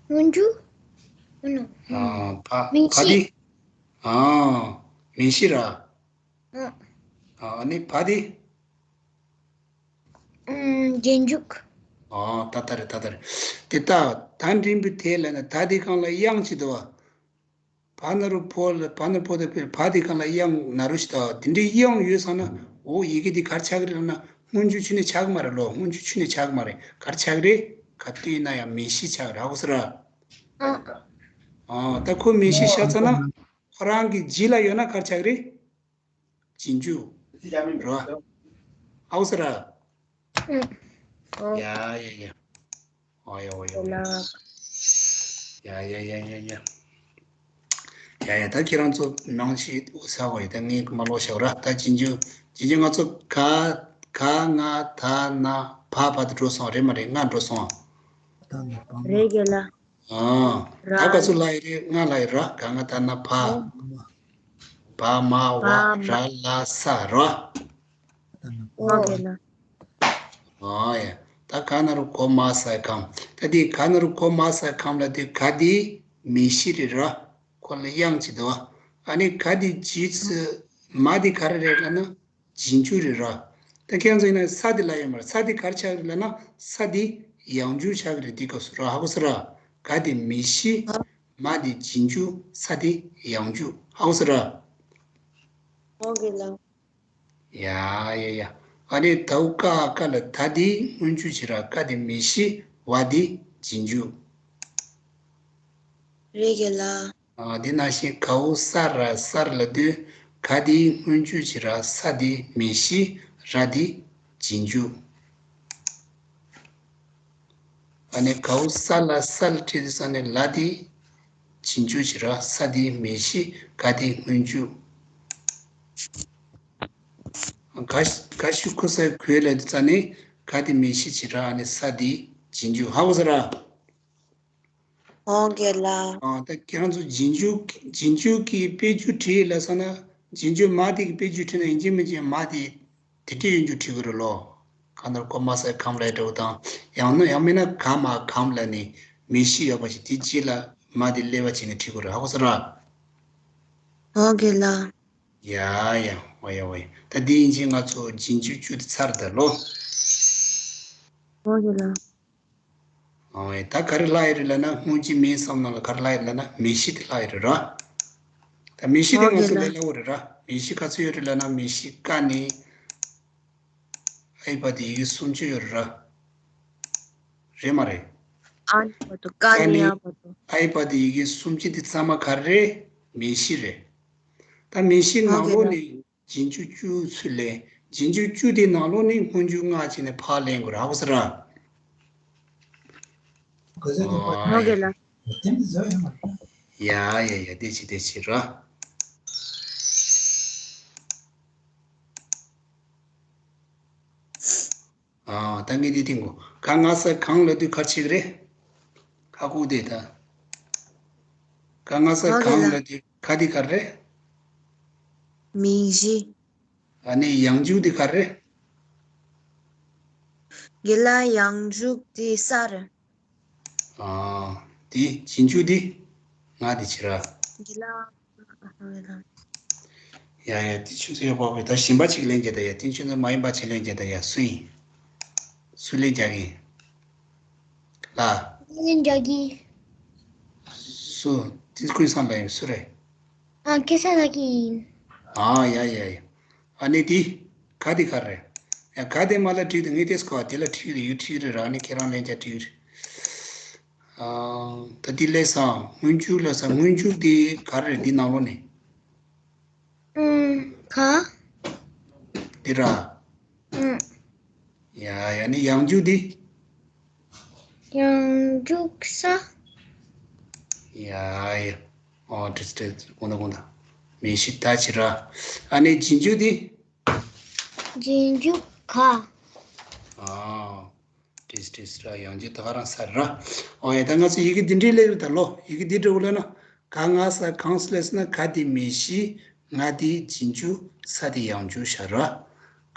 སྔོན་འཇུག་ཨུ་ནོ། ཨ། ཕ། མིང་གཞི། ཕ་འདི། ཨ། མིང་གཞི་ར། ཨ། ཨ་ནི་བ་དེ། ཨུམ། རྗེས་འཇུག་ཨ། ད་ལྟ་རེད། ད་ལྟ་རེད། དེ་ལྟ་ ད་འགྲེང་བུ་དེ་ལ་ན་ད་དེ་གང་ལ་དབྱངས་ཅིག་འདུག་བ། བ་ན་རོ་བོ་ལ་བ་ན་རོ་བོ་དང་བོད་བ་དེ་གང་ལ་དབྱངས་ན་རོ་ཞིག་འདུག་བ། དེ་འདྲའི་དབྱངས་ཡོད་ཙང་ན་འོ་ཡི་གེ་དེ་ག་རེ་ཆགས་ཀྱི་རེད་ལབ་ན་སྔོན་འཇུག་ཆུ་ནས་ཆགས་ཀྱི་མ་རེད་ལོ། སྔོན་འཇུག་ཆུ་ནས་ཆགས་ཀྱི་མ་རེད། ག་རེ་ཆགས་ཀྱི་རེད། ག་དུས་ཡིན་ན་ཡང་མིང་གཞི་ཆགས་རེད། ཧ་གོ་སོང་ར། ཨ། ཨ། ད་ཁོ་མིང་གཞི་ཆགས་ཚར་ན་ཁོ་རང་གི་རྗེས་ལ་ཡོད་ན་ག་རེ་ཆགས་ཀྱི་རེད། རྗེས་འཇུག་རེད་བ། ཧ་གོ་སོང་ར། ཨ། ཡ་ཡ་ཡ། ཨོ་ཡ་ཨོ་ཡ་ཨོ་ཡ། ཡ་ཡ་ཡ་ཡ་ཡ། ཡ་ཡ། ད་ཁྱེད་རང་ཚོ་ནང་ཞིག་ས་བ་ཡི་ད་ངས་མ་ལོག་བཞག་ར། ད་རྗེས་འཇུག་རྗེས་འཇུག་ང་ཚོ་ག་ག་ང་ད་ན་བ་བ་དུ་འགྲོ་སོང་རེད་མ་རེད། ང་འགྲོ་སོང་། རེད་རྒན་ལགས། ཨ། ར། ད་ག་ཚོད་ལ་ཡི་རེད། ང་ལ་ཡི་ར། ག་ང་ད་ན་བ། ཨོ། བ་མ་བ་བ་མ། ར་ལ་ས་ར། ཨོ་རྒན་ལགས། ཨོ་ཡ། ད་ག་ན་རོ་གོ་མ་ས་གམ། ད་དེ་ག་ན་རོ་གོ་མ་ས་གམ་ལ་དེ་ག་དེ་མིང་གཞི་རེད་ར། ཁོ་ལ་དབྱངས་ཅིག་འདུག་བ། ཨ་ནི་ག་དེ་རྗེས་སུ་མ་དེ་ག་རེ་རེད་ལབ་ན་རྗེས་འཇུག་རེད་ར། ད་ཁྱེད་རང་ཚོ་ཡིན་ན་ས་དེ་ལ་ཡོད་མ་རེད། ས་དེ་ག་རེ་ཆགས་རེད་ལབ་ན་ས་དེ་ཡང་འཇུག་ཆགས་ཀྱི་རེད། དེ་སྐབས་སུ་ར། ཧ་གོ་སོང་ར། ག་དེ་མིང་གཞི། མ་དེ་རྗེས་འཇུག་ས་དེ་ཡང་འཇུག་ཧ་གོ་སོང་ར། ཨོ་རྒན་ལགས། ཡ་ཡ་ཡ། ཨ་ནི་དའུ་ཀ་ཀ་ལ་ད་དེ་སྔོན་འཇུག་བྱེད་ར། ཀ་དེ་མིང་གཞི། བ་དེ་རྗེས་འཇུག་རེད་རྒན་ལགས། ཨ། དེ་ནང་བཞིན་གའུ་ས་ར་སར་ལ་དུས་ག་དེ་སྔོན་འཇུག་བྱེད་ར། ས་དེ་མིང་གཞི། ར་དེ་རྗེས་འཇུག་ཨ་ནི་གའུ་ས་ལ་སལ་བྲིས་ཏེ་ས་ནི་ལ་དེ་རྗེས་འཇུག་བྱེད་ར། ས་དེ་མིང་གཞི། ག་དེ་སྔོན་འཇུག་ག་ག་ཤུ་ཁུ་ས་གུ་ལ་དེ་ས་ནི་ག་དེ་མིང་གཞི་བྱེད་ར། ཨ་ནི་ས་དེ་རྗེས་འཇུག་ཧ་གོ་སོང་ར། ཨོ་རྒན་ལགས། ཨ། ད་ཁྱེད་རང་ཚོ་རྗེས་འཇུག་རྗེས་འཇུག་གི་དཔེ་བརྗོད་བྲིས་ལབ་སོང་ན་རྗེས་འཇུག་མ་དེ་གི་དཔེ་བརྗོད་བྲིས་ན་ཡིན་གཅིག་མིན་གཅིག་མ་དེ་དེ་འདྲའི་ཡོད་འཇུག་བྲིས་དགོས་རེད་ལོ། གང་ལྟར་གོ་མ་ས་གམ་ལ་འགྲོ་དང་། ཡང་ན་ཡང་མིན་ན་ག་མ་གམ་ལ་ནི་མིང་གཞི་ཡོད་པ་ཞིག་དེ་རྗེས་ལ་མ་དེ་སླེབས་པ་བྱས་ནས་བྲིས་དགོས་རེད། ཧ་གོ་སོང་ར། ཨོ་རྒན་ལགས། ཡ་ཡ། ཨོ་ཡ་ཨོ་ཡ། ད་འདི་ཡིན་ཕྱིན་ང་ཚོ་རྗེས་འཇུག་བཅུ་དེ་ཚར་ད་ལོ། ཨོ་རྒན་ལགས། ཨོ་ཡ། ད་ག་རེ་ལྷག་ཡོད་རེད་ལབ་ན། སྔོན་གྱི་མིང་གསུམ་ནང་ལ་ག་རེ་ལྷག་ཡོད་རེད་ལབ་ན་མིང་གཞི་དེ་ལྷག་ཡོད་རེད་ར། ད་མིང་གཞི་དེ་ཨོ་ང་ཚོ་རྒན་ལགས། ལས་སླ་བོ་རེད་ར། མིང་གཞི་ག་ཚོད་ཡོད་རེད་ལབ་ན་མིང་གཞི་ཀ་ནི། ཨའི་བ་དེ་ཡི་གེ་སུམ་ཅུ་ཡོད་རེད་ར། རེད་མ་རེད། ཨ་ནི་བར་དུ་ཀ་ཀ་ནི་ནི་ཨ་བར་དུ། ཨའི་བ་དེ་ཡི་གེ་སུམ་ཅུ་དེ་ཚང་མ་ག་རེ་རེད། མིང་གཞི་རེད། ད་མིང་གཞི་ནང་ལོགས་ནས་རྗེས་འཇུག་བཅུ་ཚུར་ལེན། རྗེས་འཇུག་བཅུ་དེ་ནང་ལོགས་ནས་སྔོན་འཇུག་ལྔ་བྱས་ནས་ཕར་ལེན་དགོས་རེད། ཧ་གོ་སོང་ར། ཨོ་ཨོ་རྒན་ལགས། ཡ་ཡ་ཡ། བདེ་སྐྱིད་བདེ་སྐྱིད་ར། ཨ། ད་ངས་འདི་ཐེངས་གོ། ག་ང་ས་གང་ལ་དུས་ག་རེ་བྱེད་ཀྱི་རེད། ཁ་ཁུག་དེ་ད། ག་ང་ས་ཨོ་རྒན་གང་ལ་ལགས། དུས་ག་དེ་ག་རེ་རེད། མིང་གཞི། ཨ་ནི་ཡང་འཇུག་དེ་ག་རེ་རེད། རྒན་ལགས། ཡང་འཇུག་དེ་ས་རེད། ཨ། དེ་རྗེས་འཇུག་དེ་ང་དེ་བྱེད་ར། རྒན་ལགས། ཡ་ཡ། དེ་ཆུ་ཚོད་ཡོད་པ་བས་ད་གཞན་པ་ཅིག་ལེན་རྒྱུ་ད་ཡ། དེ་ཆུ་ཚོད་མ་ཡིན་པ་ཅིག་ལེན་རྒྱུ་ད་ཡ། སུ་ཡིན། སུ་ལེན་རྒྱག་གི་ཡིན། ལ། ལེན་རྒྱག་གི། སུ། དེ་ཀུན་བཟང་ལ་ཡིན། སུ་རེད། ཨ། སྐལ་བཟང་ལགས་ཀྱི་ཡིན། ཨ་ཡ་ཡ་ཡ། ཨ་ནི་དེ། ག་དེ་ག་རེད། ཡ། ག་དེ་མ་ལ་བྲིས་དུས་ངས་དེ་སྐོར་དེ་ལ་བྲིས་རེད། ཡུ་བྲིས་རེད་ར། ཨ་ནི་ཁྱེད་རང་ལེན་རྒྱག་བྲིས་རེད། ཨ། ད་འདི་ལས་སང་སྔོན་འཇུག་ལས་སང་སྔོན་འཇུག་འདི་ག་རེ་རེད། འདི་ནང་ལོགས་ནས། ཨུམ། ག་འདི་ར། ཨུམ། ཡ་ཡ། ནི་ཡང་འཇུག་འདི། ཡང་འཇུག་ས། ཡ་ཡ། ཨོ་དྲིས་དྲིས། དགོངས་དག་དགོངས་དག། མིང་གཞི་ད་ཅི་ར། ཨ་ནི་རྗེས་འཇུག་འདི། རྗེས་འཇུག་ག་ཨ། དྲིས་དྲིས་ར། ཡང་འཇུག་ད་ག་རང་ས་ར། ཨོ་ཡ། ད་ང་ཚོ་ཡི་གེ་འདི་འདྲའི་ལས་རེད་ད་ལོ། ཡི་གེ་འདི་འདྲ་བོ་ལས་ན། ག་ང་ས་གང་སུ་ལས་ན། ག་དེ་མིང་གཞི། ང་དེ་རྗེས་འཇུག་ས་དེ་ཡང་འཇུག་བྱ་ར།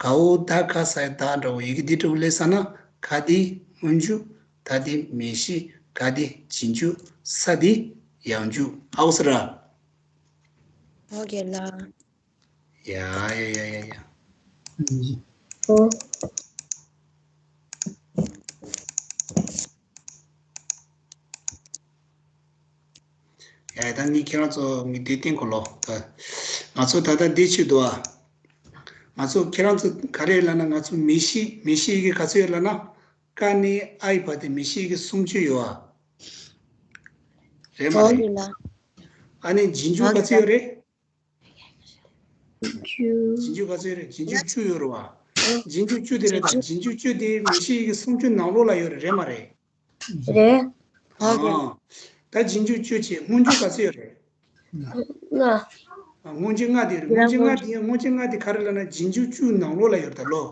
གའོ་ད་ག་ས་ཡ་ད་འདྲ་བོ། ཡི་གེ་འདི་འདྲ་བོ་ལས་ས་ན། ག་དེ་སྔོན་འཇུག་ད་དེ་མིང་གཞི། ག་དེ་རྗེས་འཇུག་ས་དེ་ཡང་འཇུག་ཧ་གོ་སོང་ར། ཨོ་རྒན་ལགས། ཡ་ཡ་ཡ་ཡ་ཡ། ཨོ། ཡ་ད་ངས་ཁྱེད་རང་ཚོ་ངས་འདི་བསྟན་གོ་ལོ། ད་ང་ཚོ་ད་ལྟ་འདི་བྱེད་འདུག་ཨ། ང་ཚོ་ཁྱེད་རང་ཚོ་ག་རེ་ལབ་ན། ང་ཚོ་མིང་གཞི་མིང་གཞི་ཡི་གེ་ག་ཚོད་ཡོད་ལབ་ན། ཀ་ནས་ཨའི་བར་དེ་མིང་གཞི་ཡི་གེ་སུམ་ཅུ་ཡོད་ཨ། རེད་མ་རེད། ཨ་ནི་རྗེས་འཇུག་ག་ཚོད་ཡོད་རེད། རྗེས་འཇུག་ག་ཚོད་ཡོད་རེད། རྗེས་འཇུག་བཅུ་ཡོད་རེད་བ། རྗེས་འཇུག་བཅུ་དེ་རེད། ད་རྗེས་འཇུག་བཅུ་དེ་མིང་གཞི་ཡི་གེ་སུམ་ཅུ་ནང་ལོགས་ལ་ཡོད་རེད། རེད་མ་རེད། རེད། ཨ། ད་རྗེས་འཇུག་བཅུ་བྱས། སྔོན་འཇུག་ག་ཚོད་ཡོད་རེད། ལྔ། ཨ། སྔོན་འཇུག་ལྔ་དེ་རེད། སྔོན་འཇུག་ལྔ་དེ་ཡང་སྔོན་འཇུག་ལྔ་དེ་ག་རེ་ལབ་ན་རྗེས་འཇུག་བཅུ་ནང་ལོགས་ལ་ཡོད་རེད་ད་ལོ།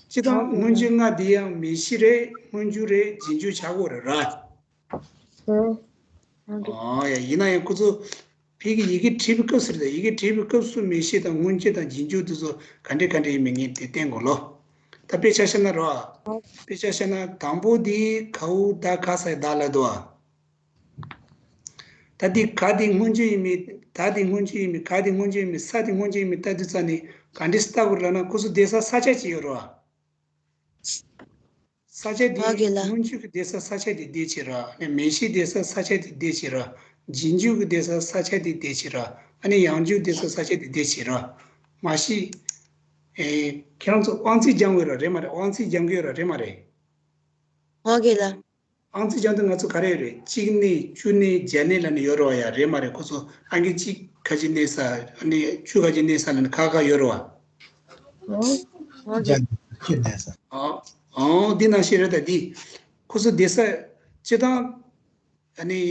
སྤྱིར་བཏང་སྔོན་འཇུག་ལྔ་དེ་ཡང་མིང་གཞི་རེད། སྔོན་འཇུག་རེད། རྗེས་འཇུག་ཆགས་ཀྱི་ཡོད་རེད་ར། ཨོ་ཡ། ཡིན་ན་ཡང་ཁོ་ཚོ་ཕ་གི་ཡི་གེ་བྲིས་པའི་སྐབས་སུ་རེད། ཡི་གེ་བྲིས་པའི་སྐབས་སུ་མིང་གཞི་དང་སྔོན་འཇུག་དང་རྗེས་འཇུག་དེ་ཚོ་ག་འདྲ་ག་འདྲ་ཡིན་མིན་ངས་དེ་བསྟན་དགོས་ལོ། ད་དཔེ་ཆ་བཤད་ན་རོ། དཔེ་ཆ་བཤད་ན་དང་པོ་དེ་གའོ་ད་ག་ས་ཡི་ད་ལ་དོ། ད་དེ་ག་དེ་སྔོན་འཇུག་ཡིན་མིན། ད་དེ་སྔོན་འཇུག་ཡིན་མིན། ག་དེ་སྔོན་འཇུག་ཡིན་མིན། ས་དེ་སྔོན་འཇུག་ཡིན་མིན་ལྟ་དུས་ཙ་ནས་ག་འདྲ་ལྟ་དགོས་ལབ་ན། ཁོ་ཚོ་བསྡད་ས་ས་ཆ་གཅིག་ཡོད་རོ། ས་ཆ་དེ། ཨོ་ཁེ་ལ། སྔོན་འཇུག་གི་བསྡད་ས་ས་ཆ་དེ་བསྡད་བྱས་ར། ཨ་ནི་མིང་གཞི་བསྡད་ས་ས་ཆ་དེ་བསྡད་བྱས་ར། རྗེས་འཇུག་གི་བསྡད་ས་ས་ཆ་དེ་བསྡད་བྱས་ར། ཨ་ནི་ཡང་འཇུག་བསྡད་ས་ས་ཆ་དེ་བསྡད་བྱས་ར། མ་གཞི། ཨེ། ཁྱེད་རང་ཚོ་དབང་ཚད་སྦྱང་དགོས་ར་རེད་མ་རེད། དབང་ཚད་སྦྱང་གི་ཡོད་ར་རེད་མ་རེད། ཨོ་ཁེ་ལ། ཨང་རྩིས་སྦྱང་དུས་ང་ཚོ་ག་རེ་ཡོད་རེད། གཅིག་ནས་བཅུ་ནས་བརྒྱ་ནས་ལབ་ནས་ཡོད་རེད་བ། ཡ་རེད་མ་རེད། ཁོ་ཚོ་ཨང་ཀི་གཅིག་ཁ་ཅིག་ནས་ས། ཨ་ནི་བཅུ་ཁ་ཅིག་ནས་ས་ལབ་ནས་ཁག་ཁག་ཡོད་རེད་བ། ཨོ། ཨོ། བརྒྱ་ནས་བཅུ་ནས་ས། ཨོ། ཨོ། འདི་ནང་བཞིན་རེད། ད་འདི་ཁོ་ཚོ་བསྡད་ས་སྤྱིར་བཏང་། ཨ་ནི།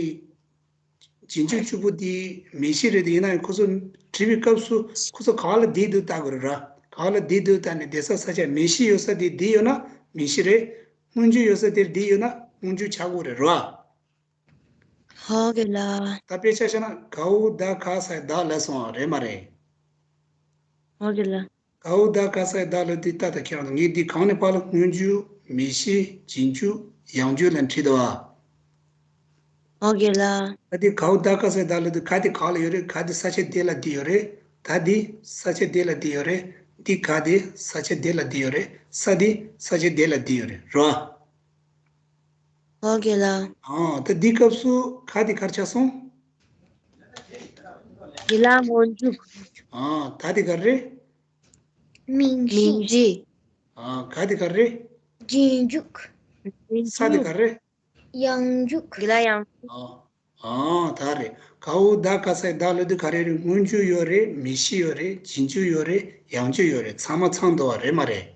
རྗེས་འཇུག་བཅུ་པོ་འདི་མིང་གཞི་རེད། དེ་ཡིན་ན་ཡང་ཁོ་ཚོ་བྲིས་པའི་སྐབས་སུ་ཁོ་ཚོ་ག་བ་ལ་བསྡད་འདུག་ལྟ་དགོས་རེད་ར། ག་བ་ལ་བསྡད་འདུག་ལྟ་ནས་བསྡད་ས་ས་ཆ། མིང་གཞི་ཡོད་ས་དེ་འདི་ཡོད་ན་མིང་གཞི་རེད། སྔོན་འཇུག་ཡོད་ས་དེར་འདི་ཡོད་ན་སྔོན་འཇུག་ཆགས་དགོས་རེད་ར། ཧོ་གི་ལ། ད་དཔེ་ཆ་བཤད་ན་གའོ་ད་ག་ས་ཡི་ད་ལ་སོང་བ་རེད་མ་རེད། ཧོ་གི་ལ། གའོ་ད་ག་ས་ཡི་ད་ལ་དེ་ལྟ་ད་ཁྱེད་རང་ཚོ། ངས་འདི་གང་ནས་ཕར་ལ་སྔོན་འཇུག་མིང་གཞི་རྗེས་འཇུག་ཡང་འཇུག་ལ་བྲིས་འདུག་བ། ཨོ་ཁེ་ལ། ད་དེ་གའོ་ད་ག་ས་ཡི་ད་ལ་དེ་ག་དེ་ག་ལ་ཡོད་རེད། ག་དེ་ས་ཆ་དེ་ལ་དེ་ཡོད་རེད། ད་དེ་ས་ཆ་དེ་ལ་དེ་ཡོད་རེད། འདི་ག་དེ་ས་ཆ་དེ་ལ་དེ་ཡོད་རེད། ས་དེ་ས་ཆ་དེ་ལ་དེ་ཡོད་རེད་རོ། ཨོ་ཁེ་ལ། ཨ། ད་འདི་སྐབས་སུ་ག་དེ་གར་ཆགས་སོང་། དེ་ལ་སྔོན་འཇུག་ཨ། ད་དེ་ག་རེད། མིང་གཞི། མིང་གཞི། ཨ། ག་དེ་ག་རེད། རྗེས་འཇུག་རྗེས་ས་དེ་འཇུག་ག་རེད། ཡང་འཇུག་དེ་ལ་ཡང་འཇུག་ཨ། ཨ། ད་རེད། གའོ་ད་ག་ས་ཡི་ད་ལ་དེ་ག་རེ་རེད། སྔོན་འཇུག་ཡོད་རེད། མིང་གཞི་ཡོད་རེད། རྗེས་འཇུག་ཡོད་རེད། ཡང་འཇུག་ཡོད་རེད། ཚང་མ་ཚང་འདུག་བ་རེད་མ་རེད།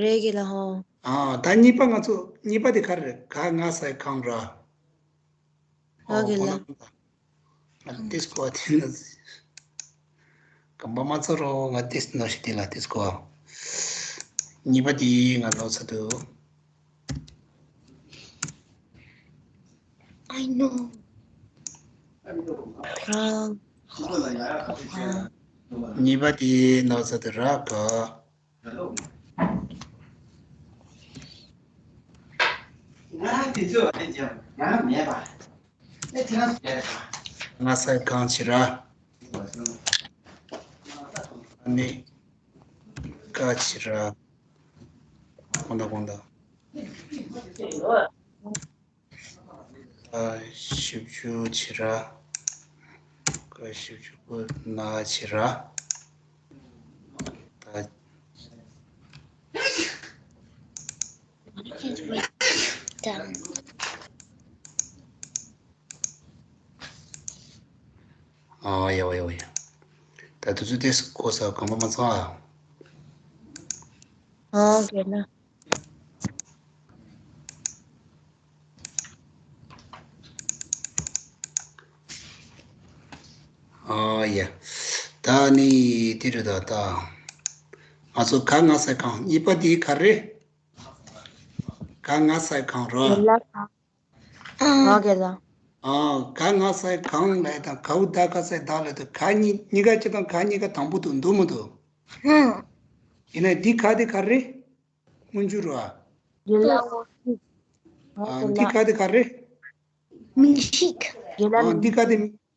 རེད་གི་ལ་ཧོ། ཨ། ད་གཉིས་པ་ང་ཚོ་གཉིས་པ་དེ་ག་རེ་རེད། ག་ང་ས་ཡི་གང་ར། ཨོ་ཨོ་གི་ལ། ཁོ་ན་ང་ཏིས་ཀོ་ཨ་ཐེན་ན་ཟི། གམ་པ་མ་ཚོར་རོ། ང་ཏིས་ནོ་ཤི་ཏི་ལ་ཏིས་ཀོ་ཨ། གཉིས་པ་དེ་ང་ནོར་ཚར་འདུག I know. རང་གཉིས་པ་དེ་ནོར་ཚར་འདུག་ར་ག་ང་དེ་ཚོ་ཨེ་ཅང་ང་མེད་པ། ཨེ་ཁྱེད་རང་ཚོ་བྱས་པ། ང་ས་གང་ཕྱིར་ར། ཨ་ནི་ཀ་ཕྱིར་ར། གོང་ད་གོང་ད། ཀ་བཞི་བཅུ་ཕྱིར་ར། ཀ་བཞི་བཅུ་པོ་ན་ཕྱིར་ར། ད། ཨ་ཡ་ཝ་ཡ་ཝ་ཡ། ད་དུས་ཚོད་དེ་གོ་ས་གོམ་པ་མ་ཚང་ཨ། ཨ་གན་ན། ཨ་ཡ། ད་ནི་དེ་རེད་ད་ད། ང་ཚོ་ག་ང་ས་གང་གཉིས་པ་དེ་ག་རེད། ག་ང་ས་གང་རོ། ཨ་གན་ལ། ཨ་ག་ང་ས་གང་ལ་དང་གའོ་ད་ག་ས་ད་ལ་དང་ག་གཉིས་གཉིས་ཀ་ཅི་དང་ག་གཉིས་ཀ་དང་པོ་དུ་འདུག་མི་འདུག་ཧུམ། ཡིན་ན་འདི་ག་དེ་ག་རེད། སྔོན་འཇུག་རོ། ཡིན་ལ། ཨ་འདི་ག་དེ་ག་རེད། མིང་གཞི། ཡིན་ལ། ཨ་འདི་ག་དེ།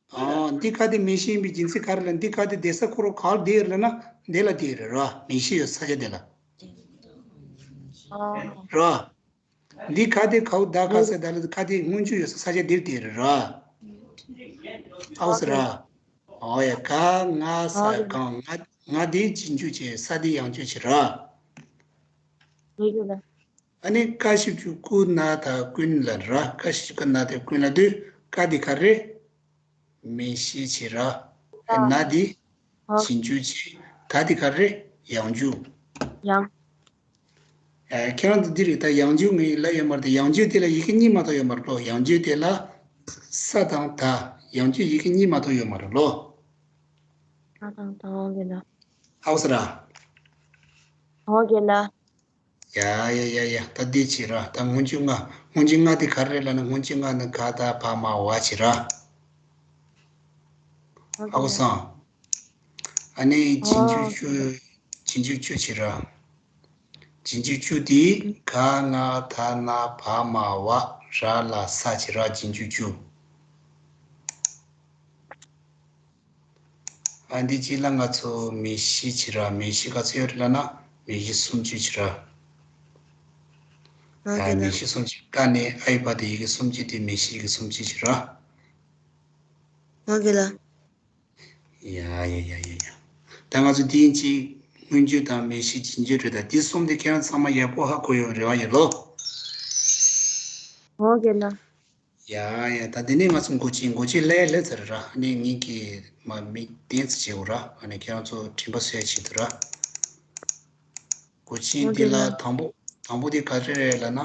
ཨ་འདི་ག་དེ་མིང་གཞི་ཡིན་པའི་རྒྱུ་མཚན་ག་རེ་ལ། འདི་ག་དེ་བསྡད་ས་ཁོ་རང་ག་ལ་བསྡད་ཡོད་ལབ་ན་འདི་ལ་བསྡད་ཡོད་རེད་ར། མིང་གཞི་ཡོད་ས་ཆ་དེ་ལ། ཨ། ར། འདི་ག་དེ་གའུ་ད་ག་ས་ད་ལ་ག་དེ་སྔོན་འཇུག་ཡོད་ས་ས་ཆ་འདིར་དེ་རེད་ར། ཨའོ་ས་ར། ཨོ་ཡ། ག་ང་ས་གང་ང་ང་དེ་རྗེས་འཇུག་བྱས། ས་དེ་ཡང་འཇུག་བྱས་ར། ཨ་ནི་ཀ་ཞབས་ཀྱུ་ཀུ་ན་ད་ཀུན་ལ་ར། ཀ་ཞབས་ཀྱུ་ཀུ་ན་ད་ཀུན་ལ་དུས་ཀ་འདི་ག་རེ། མེ་ཤི་བྱེད་ར། ན་འདི་རྗེས་འཇུག་བྱེད། ད་འདི་ག་རེ། ཡང་འཇུག་ཡང་། ཨ། ཁྱེད་རང་ཚོ་འདི་རེད། ད་ཡང་འཇུག་ངས་ལབ་ཡོད་མ་རེད། ད་ཡང་འཇུག་དེ་ལ་ཡི་གེ་གཉིས་མ་གཏོགས་ཡོད་མ་རེད་ལོ། ཡང་འཇུག་དེ་ལ་ས་དང་ད། ཡང་འཇུག་ཡི་གེ་གཉིས་མ་གཏོགས་ཡོད་མ་རེད་ལོ། ས་དང་ད་འོང་གི་ན། ཨའོ་ས་ར། འོང་གི་ན། ཡ་ཡ་ཡ་ཡ། ད་འདི་བྱེད་ར། ད་སྔོན་འཇུག་ལྔ། སྔོན་འཇུག་ལྔ་དེ་ག་རེ་རེད་ལབ་ན། སྔོན་འཇུག་ལྔ་ནི་ག་ད་བ་མ་བ་བྱེད་ར། ཨའོ་ས། ཨ་ནི་རྗེས་འཇུག་བཅུ། རྗེས་འཇུག་བཅུ་བྱེད་ར། རྗེས་འཇུག་བཅུ་དེ་ག་ང་ད་ན་བ་མ་བ་ར་ལ་ས་བྱེད་ར། རྗེས་འཇུག་བཅུ། ཨ། འདི་རྗེས་ལ་ང་ཚོ་མེ་ཤི་བྱེད་ར། མེ་ཤི་ག་ཚོད་ཡོད་རེད་ལབ་ན། མེ་ཤི་སུམ་ཅུ་བྱེད་ར། ཨ། མེ་ཤི་སུམ་ཅུ། ཀ་ནས་ཨའི་བར་དུ་ཡི་གེ་སུམ་ཅུ་དེ་མེ་ཤི་ཡི་གེ་སུམ་ཅུ་བྱེད་ར། ཨོ་ཁེ་ལ། ཡ་ཡ་ཡ་ཡ་ཡ། ད་ང་ཚོ་དེ་ཡིན་གཅིག་སྔོན་འཇུག་དང་མེ་ཤི་རྗེས་འཇུག་རེད། ད་དེ་གསུམ་དེ་ཁྱེད་རང་ཚང་མ་ཡག་པོ་ཧ་གོ་ཡོད་རེད་བ་ཡིན་ལོ། ཨོ་ཁེ་ལ། ཡ་ཡ། ད་དེ་ནས་ང་ཚོ་མགོ་ཅན། མགོ་ཅན་ལས་ལས་ཚར་ར། ཨ་ནི་ངེད་ཀྱིས་མ་མིག་ལྟན་ཙམ་བྱེད་འོ་ར། ཨ་ནི་ཁྱེད་རང་ཚོ་དྲན་པ་གསོ་ཡ་ཆེད་དུ་ར། མགོ་ཅན་འདི་ལ་དང་པོ། དང་པོ་དེ་ག་རེ་རེད་ལབ་ན།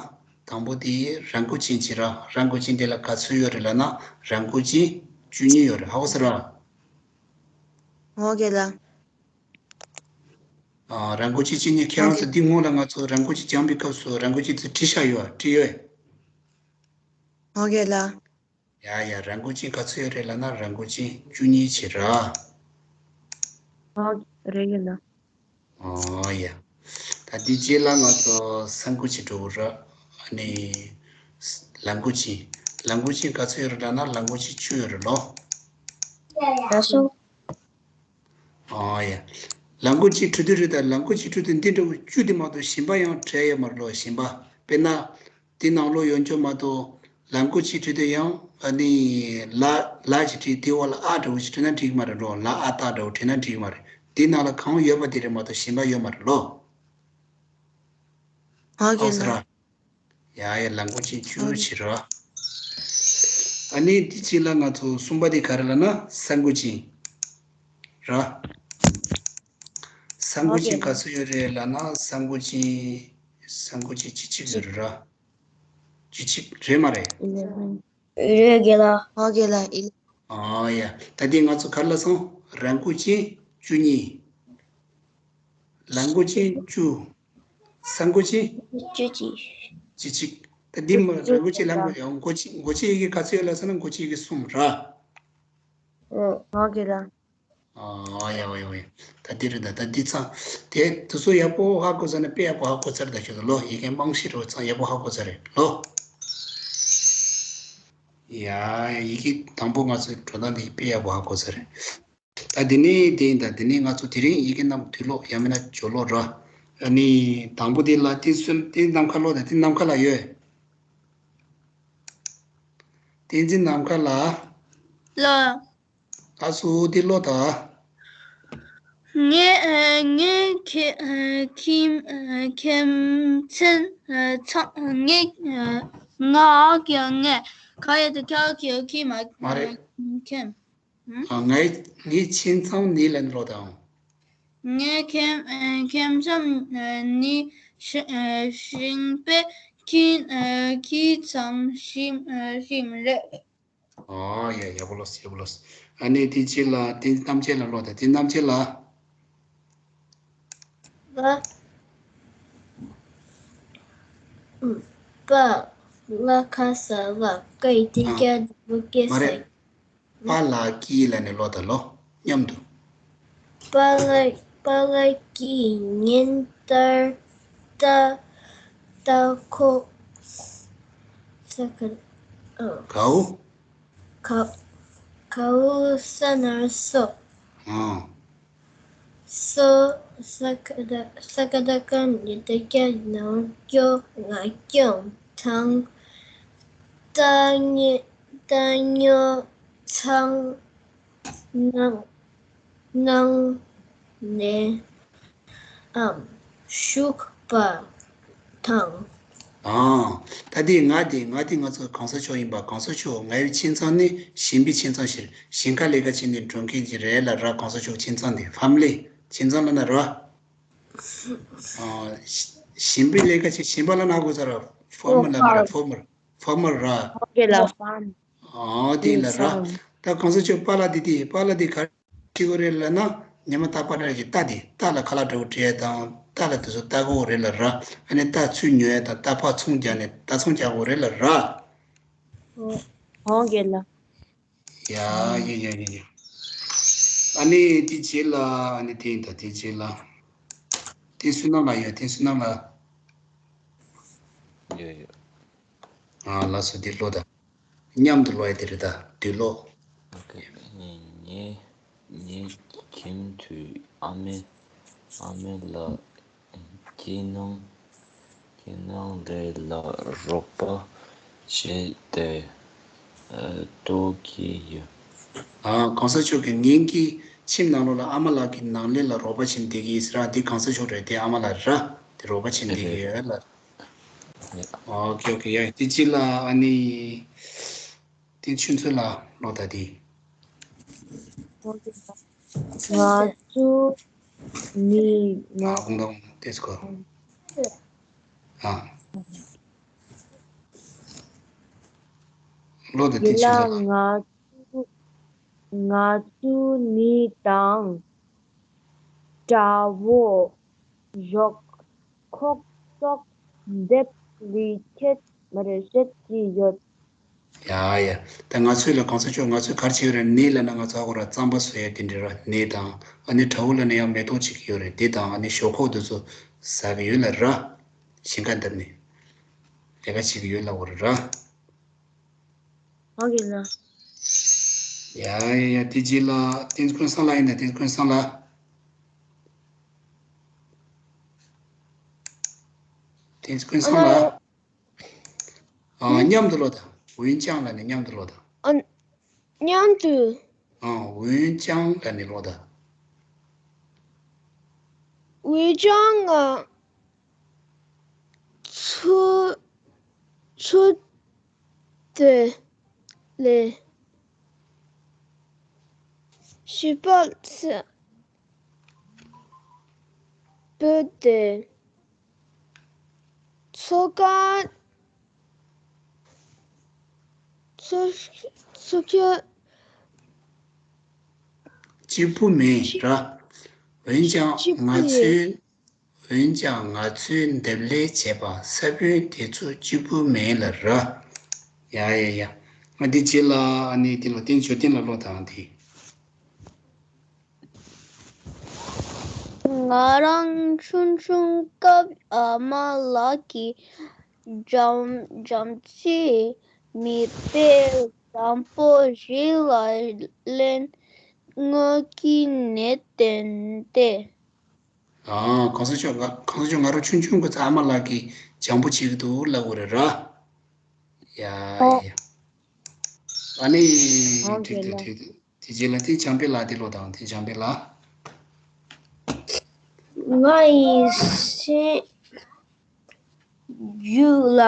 དང་པོ་དེ་ར་མགོ་ཅན་བྱེད་ར། ར་མགོ་ཅན་དེ་ལ་ག་ཚོད་ཡོད་རེད་ལབ་ན། ར་མགོ་ཅན་བཅུ་གཉིས་ཡོད་རེད། ཧ་གོ་སོང་ར། ཨོ་ཁེ་ལ། ཨ། ར་མགོ་ཅན་བཅུ་གཉིས། ཁྱེད་རང་ཚོ་འདི་སྔོན་ལ་ང་ཚོ་ར་མགོ་ཅན་སྦྱངས་པའི་སྐབས་སུ་ར་མགོ་ཅན་དེ་བྲིས་བཞག་ཡོད། བྲིས་ཡོད། ཨོ་ཁེ་ལ། ཡ་ཡ། ར་མགོ་ཅན་ག་ཚོད་ཡོད་རེད་ལབ་ན། ར་མགོ་ཅན་བཅུ་གཉིས་བྱེད་ར། ཨོ། རེད་ཡོད་ལ། ཨོ་ཡ། ད་འདི་རྗེས་ལ་ང་ཚོ་ས་མགོ་ཅན་འགྲོ་གི་ར། ཨ་ནི་ལ་མགོ་ཅན། ལ་མགོ་ཅན་ག་ཚོད་ཡོད་རེད་ལབ་ན། ལ་མགོ་ཅན་བཅུ་ཡོད་རེད་ལོ། ལགས་སོ། ཨོ་ཡ། ལ་མགོ་ཅན་འགྲོ་དུས་རེད། ད་ལ་མགོ་ཅན་འགྲོ་དུས་འདི་འདྲ་བོ་བཅུ་དེ་མ་གཏོགས་གཞན་པ་ཡང་བྲལ་ཡོད་མ་རེད་ལོ། གཞན་པ། དཔེར་ན། དེ་ནང་ལོགས་ཡོད་ཆོག་མ་གཏོགས། ལ་མགོ་ཅན་བྲིས་དུས་ཡང་ཨ་ནི་ལ་ལ་ཅིག་བྲིས། དེའི་འོག་ལ་ཨ་འདྲ་བོ་ཞིག་བྲིས་ན་འགྲིག་གི་མ་རེད་འགྲོ། ལ་ཨ་ཏ་འདྲ་བོ་བྲིས་ན་འགྲིག་གི་མ་རེད། དེའི་ནང་ལ་གང་ཡོད་པ་དེ་རེད་མ་གཏོགས་གཞན་པ་ཡོད་མ་རེད་ལོ། ཧ་གོ་སོང་ར། ཡ་ཡ། ལ་མགོ་ཅན་བཅུ་བྱེད་ར། ཨ་ནི་དེ་རྗེས་ལ་ང་ཚོ་གསུམ་པ་དེ་ག་རེ་ལབ་ན། ས་མགོ་ཅན་ར། ས་མགོ་ཅན་ག་ཚོད་ཡོད་རེད་ལབ་ན། ས་མགོ་ཅན། ས་མགོ་ཅན་བཅུ་གཅིག་ཡོད་རེད་ར། བཅུ་གཅིག་རེད་མ་རེད། ཨེ་ལེ་བན། རེད་རྒན་ལགས། ཨོ་རྒན་ལགས། ཨེ་ལེ། ཨ་ཡ། ད་དེ་ང་ཚོ་ག་རེ་ལབ་སོང་། ར་མགོ་ཅན་བཅུ་གཉིས། ལ་མགོ་ཅན་བཅུ། ས་མགོ་ཅན་བཅུ་གཅིག། བཅུ་གཅིག། ད་འདི་མ་ར་མགོ་ཅན་ལ་མགོ་ཡང་མགོ་ཅན། མགོ་ཅན་ཡི་གེ་ག་ཚོད་ཡོད་ལབ་སོང་ན། མགོ་ཅན་ཡི་གེ་གསུམ་ར། ཨོ་རྒན་ལགས། ཨ་ཡ་ཡ་ཡ། ད་འདི་རེད། ད་ད་འདི་ཚང་དེ་དེ་ཚོ་ཡག་པོ་ཧ་གོ་ཚར་ན་དཔེ་ཡག་པོ་ཧ་གོ་ཚར། ད་ཁྱོད་ཚོ་ལོ་ཡི་གེ་རྨང་གཞི་རུ་ཚང་ཡག་པོ་ཧ་གོ་ཚར་རེད་ལོ། ཡ་ཡ། ཡི་གེ་དང་པོ་ང་ཚོའི་འགྲོ་སྟངས་འདི་དཔེ་ཡག་པོ་ཧ་གོ་ཚར་རེད། ད་འདི་ནས་དེ་ཡིན། ད་འདི་ནས་ང་ཚོ་དེ་རིང་ཡི་གེ་རྣམས་དུས་ཀློག་ཡང་མིན་ན་སྦྱོར་ཀློག་ར། ཨ་ནི་དང་པོ་དེ་ལ་དེ་གསུམ་དེ་ནམ་མཁའ་ཀློག་དང་། དེ་ནམ་མཁའ་ལ་ཡོད། བསྟན་འཛིན་ནམ་མཁའ་ལ། ལ། ཨ་སུ་དེ་ཀློག་དང་། ངས་ཨ་ངས་ཁྱེད་ཨ་ཁྱིམ་ཨ་ཁྱིམ་ཚང་ཨ་ཚང་ངས་ཨ་ང་ཁྱེད་ངས་ཁ་ཡ་དེ་ཁ་ཁྱེད་ཁྱིམ་ཨ་མ་རེད། ཁྱིམ། ཨ་ངའི་ངའི་ཁྱིམ་ཚང་ནི་ལ་ནི་ཀློག་དང་། ངའི་ཁྱིམ་ཨ་ཁྱིམ་ཚང་ཨ་ནི་ཤ་ཨ་ཤིང་པའི་ཁྱི་ཨ་ཁྱི་ཚང་ཤིང་ཨ་ཤིང་རེད། ཨོ་ཡ། ཡག་པོ་ལོས། ཡག་པོ་ལོས། ཨ་ནི་དེ་རྗེས་ལ་དེ་རྣམ་བཅད་ལ་ཀློག་དང་། དེ་རྣམ་བཅད་ལ། པ། པ། ལ་ཁ་ས་ལ། ཀ་ཡི་ཏི་ཀྱ་བུ་ཀེ་ས། མ་རེད། པ་ལ་ཀི་ལ་ནི་ཀློག་དང་ལོ། མཉམ་དུ། པ་ལ་པ་ལ་ཀི་ཉིན་ལྟར་ལྟ་ལྟ་ཁོ། ས་ཁ་ཨ། གའུ། ག་གའུ་ས་ན་སོ། ཨ། སོ། ས་ཀ་བཏགས་ས་ཀ་བཏགས་སྐ་ཡ་ཏ་སྐྱ་ན་སྐྱོ་ང་སྐྱོང་། དང་། རྟ་ཉ་རྟ་ཉོ་ཚང་གནང་གནང་ནས་ཨམ་བཞུགས་པ་དང་། ཨང་། ད་དེ་ང་དེ་ང་དེ་ང་ཚོ་གོང་ས་མཆོག་ཡིན་པ། གོང་ས་མཆོག་ང་ཡི་ཁྱིམ་ཚང་ནི་ཞིང་པའི་ཁྱིམ་ཚང་ཞིག་ཞིང་ཁ་ལས་ཀ་བྱེད་ནས་འགྲོ་མཁན་ཅིག་རེད་ལ་ར། གོང་ས་མཆོག་ཁྱིམ་ཚང་དེ་ཕ་མི་ལི་ཁྱིམ་ཚང་ལ་ན་ར། ཨ། ཞིང་པའི་ལས་ཀ་བྱེད། ཞིང་པ་ལ་ན་གོ་ས་ར། ཕོར་མར་ལ་ན་ར། ཕོར་མར། ཕོར་མར་ར། ཨོ་ཀེ་ལ། ཕརམ། ཨ་དེ་ལ་ར། ད་གོང་ས་མཆོག་པཱ་ལགས་དེ་དེ་པཱ་ལགས་དེ་ག་རེ་བྱེད་དགོས་རེད་ལབ་ན། ཉི་མ་རྟག་པར་གྱི་རྟ་དེ་རྟ་ལ་ཁ་ལག་འདྲ་བོ་སྤྲད་ཡ་དང་། རྟ་ལ་དེ་ཚོ་ལྟ་དགོས་རེད་ལ་ར། ཨ་ནི་རྟ་ཚུར་ཉོ་ཡ་དང་། རྟ་ཕར་ཚོང་རྒྱག་ནས་རྟ་ཚོང་རྒྱག་དགོས་རེད་ལ་ར། ཨོ་ཀེ་ལ། ཡ་ཡ་ཡ་ཡ་ཡ། ཨ་ནི་དེ་རྗེས་ལ། ཨ་ནི་དེ་ཡིན་ད། དེ་རྗེས་ལ། དེ་བསོད་ནམས་ལགས་ཡོད། དེ་བསོད་ནམས་ལགས། ཡོད་ཡོད། ཨ་ལགས་སོ། དེ་ཀློག་དང་། མཉམ་དུ་ཀློག་ཡ་དེ་རེད་ད། དུས་ཀློག་ཨོ་ཀེ། ངས་ངས་ངས་ཁྱིམ་དུ་ཨ་མའི་ཨ་མའི་ལ་སྐྱིད་སྣང་སྐྱིད་སྣང་རེ་ལ་རོགས་པ་བྱས་ཏེ་ཨ་ལྟོགས་ཀྱི་ཡོད། ཨ། གོང་ས་མཆོག་གིས་ངེད་ཀྱི་ཁྱིམ་ནང་ལོགས་ལ་ཨ་མ་ལགས་ཀྱི་ནང་ལས་ལ་རོགས་པ་བྱེད་བསྡད་ཀྱི་ཡིན་ཟེར་ར། འདི་གོང་ས་མཆོག་རེད། དེ་ཨ་མ་ལགས་རེད་ར། དེ་རོགས་པ་བྱེད་བསྡད་ཀྱི་ཡོད་ལ། ཨོ་ཀེ་ཨོ་ཀེ། ཡ། དེ་རྗེས་ལ་ཨ་ནི་དེ་ཆུ་མཚོ་ལགས་ཀློག་དང་། དེ་ང་ཚོ་ནི་ང་ཨ་ཁོང་དང་དེ་སྐོར་ཨ་ཀློག་དང་། དེ་ཡིན་ཆུ་ལ་མཚོ་ལགས། ང་ཚོ་ང་ཚོ་ནི་དང་དགྲ་བོ་ཞོག་ཁོག་ཏོག་འདེབས་ལི་ཁྱེད་མ་རེད་བཤད་ཀྱི་ཡོད། ཡ་ཡ། ད་ང་ཚོས་ལ་གོང་ས་མཆོག་ང་ཚོས་ག་རེ་བྱེད་ཀྱི་ཡོད་རེད། ནས་ལབ་ན་ང་ཚོ་ཨ་ཁོ་ར་རྩམ་པ་བཟོ་ཡ་དེ་འདྲ་ར། ནས་དང་། ཨ་ནི་དགྲ་བོ་ལབ་ན་ཡང་མེ་ཏོག་བྱེད་ཀྱི་ཡོད་རེད། དེ་དང་ཨ་ནི་ཞོག་ཁོག་དེ་ཚོ་ཟ་གི་ཡོད་ལ་ར། ཞིང་ཁ་འདེབས་ནས་ལས་ཀ་བྱེད་ཀྱི་ཡོད་ལ་འོ་རེད་ར། ཨོ་ཀེ་ལ། ཡ་ཡ་ཡ། དེ་རྗེས་ལ་བསྟན་འཛིན་ཀུན་བཟང་ལགས་ཡིན་ན། བསྟན་འཛིན་ཀུན་བཟང་ལགས། བསྟན་འཛིན་ཀུན་བཟང་ལགས། ཨ། མཉམ་དུ་ཀློག་དང་། འོན་ཀྱང་ལབ་ནས་མཉམ་དུ་ཀློག་དང་། ཨ། མཉམ་དུ། ཨ། འོན་ཀྱང་ལབ་ནས་ཀློག་དང་། འོན་ཀྱང་ང་ཚོ་ཚོ་དེ་ལས་ཞིབ་པ་བོད་དེ་མཚོ་ཁ་མཚོ་མཚོ་ཁ་གཅིག་པུ་མིན་ར། འོན་ཀྱང་ང་ཚོའི་འོན་ཀྱང་ང་ཚོའི་འདེབས་ལས་བྱས་པ་ས་བོན་དེ་ཚོ་གཅིག་པུ་མིན་ལ་ར། ཡ་ཡ་ཡ། ང་འདི་རྗེས་ལ་ཨ་ནི་འདི་ལོ་བསྟན་འཛིན་ཇོ་བསྟན་ལ་ཀློག་དང་། འདི། ང་རང་ཆུང་ཆུང་སྐབས་ཨ་མ་ལགས་ཀྱིས་འཇམ་འཇམ་ཅིག་མི་དཔེ་བཟང་པོ་ཞིག་ལ་གླེན་དངོས་ཀྱི་ནས་བསྟན་ཏེ། ཨ། གོང་ས་མཆོག་ང་གོང་ས་མཆོག་ང་རང་ཆུང་ཆུང་སྐབས་ཨ་མ་ལགས་ཀྱིས་འཇམ་པོ་བྱེད་ཀྱི་འདུག་ལབ་དགོས་རེད་ར། ཡ་ཡ། ཨ་ནི་ཨོ་ཁེ་འགྲིག་འདུག་ལ། འགྲིག་འདུག་དེ་རྗེས་ལ་དེ་འཇམ་དཔལ་ལགས་དེ་ཀློག་དང་། དེ་འཇམ་དཔལ་ལགས། ང་ཡི་སེམས་རྒྱུད་ལ་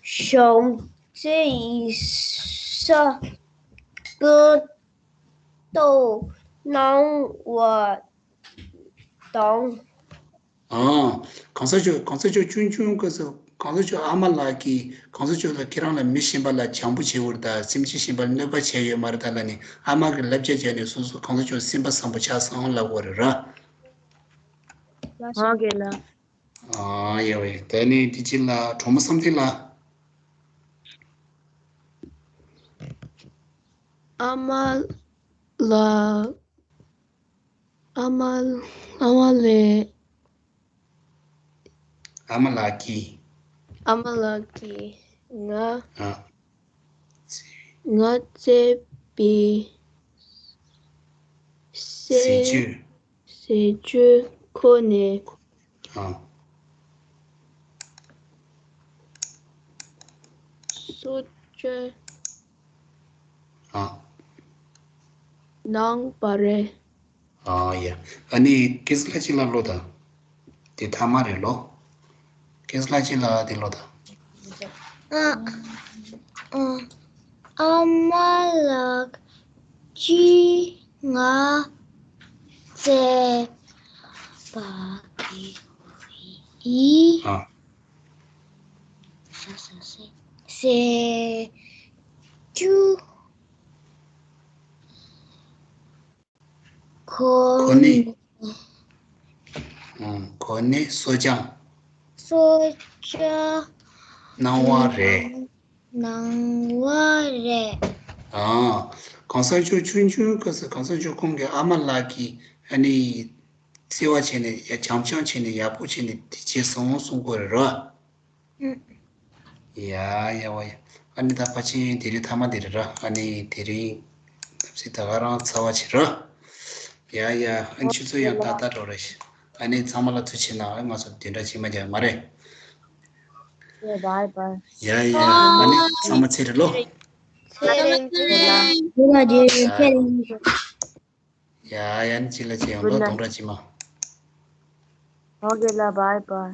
བྱམས་བརྩེ་ཡི་ས་ཀུན་ཏུ་སྣང་བ་དང་། ཨང་། གོང་ས་མཆོག་གོང་ས་མཆོག་ཆུང་ཆུང་སྐབས་སུ་གོང་ས་མཆོག་ཨ་མ་ལགས་ཀྱིས་གོང་ས་མཆོག་ལ་ཁྱེད་རང་ལ་མི་གཞན་པ་ལ་བྱམས་པོ་བྱེད་དགོས་རེད་ད། སེམས་ཅན་གཞན་པ་ལ་གནོད་པ་བྱས་ཡོད་མ་རེད་ད་ལབ་ནས་ཨ་མ་གིས་བསླབ་བྱ་བྱས་ནས་སོ་སོ་གོང་ས་མཆོག་སེམས་པ་བཟང་པོ་ཆགས་སོང་ལབ་དགོས་རེད་ར། ཨང་། ཨ་ཡ་ཝེ། དེ་ནས་དེ་རྗེས་ལ་གྲོགས་མོ་བསམ་གཏན་ལགས། ཨ་མ་ལགས། ཨ་མ་ཨ་མ་ལགས། ཨ་མ་ལགས་ཀྱིས། ཨ་མ་ལགས་ཀྱིས་ང་ཨ་ང་བཙས་པའི་ཟས་ཟས་སྤྱོད། ཟས་སྤྱོད་ཁོ་ནས་ཨ། གསོལ་ཇ་ཨ། གནང་བ་རེད། ཨ་ཡ། ཨ་ནི་ཀེས་ལ་ཅི་ལ་ལོ་ད། དེ་ཐ་མ་རེད་ལོ། ཀེས་ལ་ཅི་ལ་དེ་ལོ་ད། ཨ། ཨ། ཨ་མ་ལགས་ཀྱིས་ང་བཙལ་བ་ཡིན། ཨ། ཟས་བཅུད་གོ་གནས། ཨང་། གོ་གནས་གསོལ་ཇ། གསོལ་ཇ་གནང་བ་རེད། གནང་བ་རེད། ཨང་། གོང་ས་མཆོག་ཆུང་ཆུང་སྐབས་སུ་གོང་ས་མཆོག་ཁོང་གི་ཨ་མ་ལགས་ཀྱིས་ཨ་ནི་བརྩེ་བ་བྱས་ནས་ཡ་བྱམས་སྐྱོང་བྱས་ནས་ཡག་པོ་བྱས་ནས་དེ་བྱས་སོང་གསུང་གི་ཡོད་རེད་རོ། ཨུ། ཡ་ཡ་བ་ཡ། ཨ་ནི་ད་ཕལ་ཆེར་དེ་རིང་ཐ་མ་དེ་རེད་ར། ཨ་ནི་དེ་རིང་ཐབས་ཤེས་ད་ག་རང་ཚར་བ་བྱེད་ར། ཡ་ཡ། ཨ་ནི་ཆུ་ཚོད་ཡང་ཏག་ཏག་འགྲོ་རེད། ཨ་ནི་ཚང་མ་ལ་ཐུགས་རྗེ་གནང་། ང་ཚོ་དེ་འདྲ་བྱེད་མ་རྒྱག་མ་རེད། ཡ་བའི་བའི། ཡ་ཡ། ཨ་ནི་ཚང་མ་ཚེ་རིང་ལོ། ཚེ་རིང་ཚེ་རིང་། ཡ་ཡ། ཚེ་རིང་། ཡ་ཡ། ཨ་ནི་ཅི་ལ་ཅི་ཡང་ལོ་གདོང་འདྲ་ཅི་མ། ཨོ་ཀེ་ལ་བའི་བའི།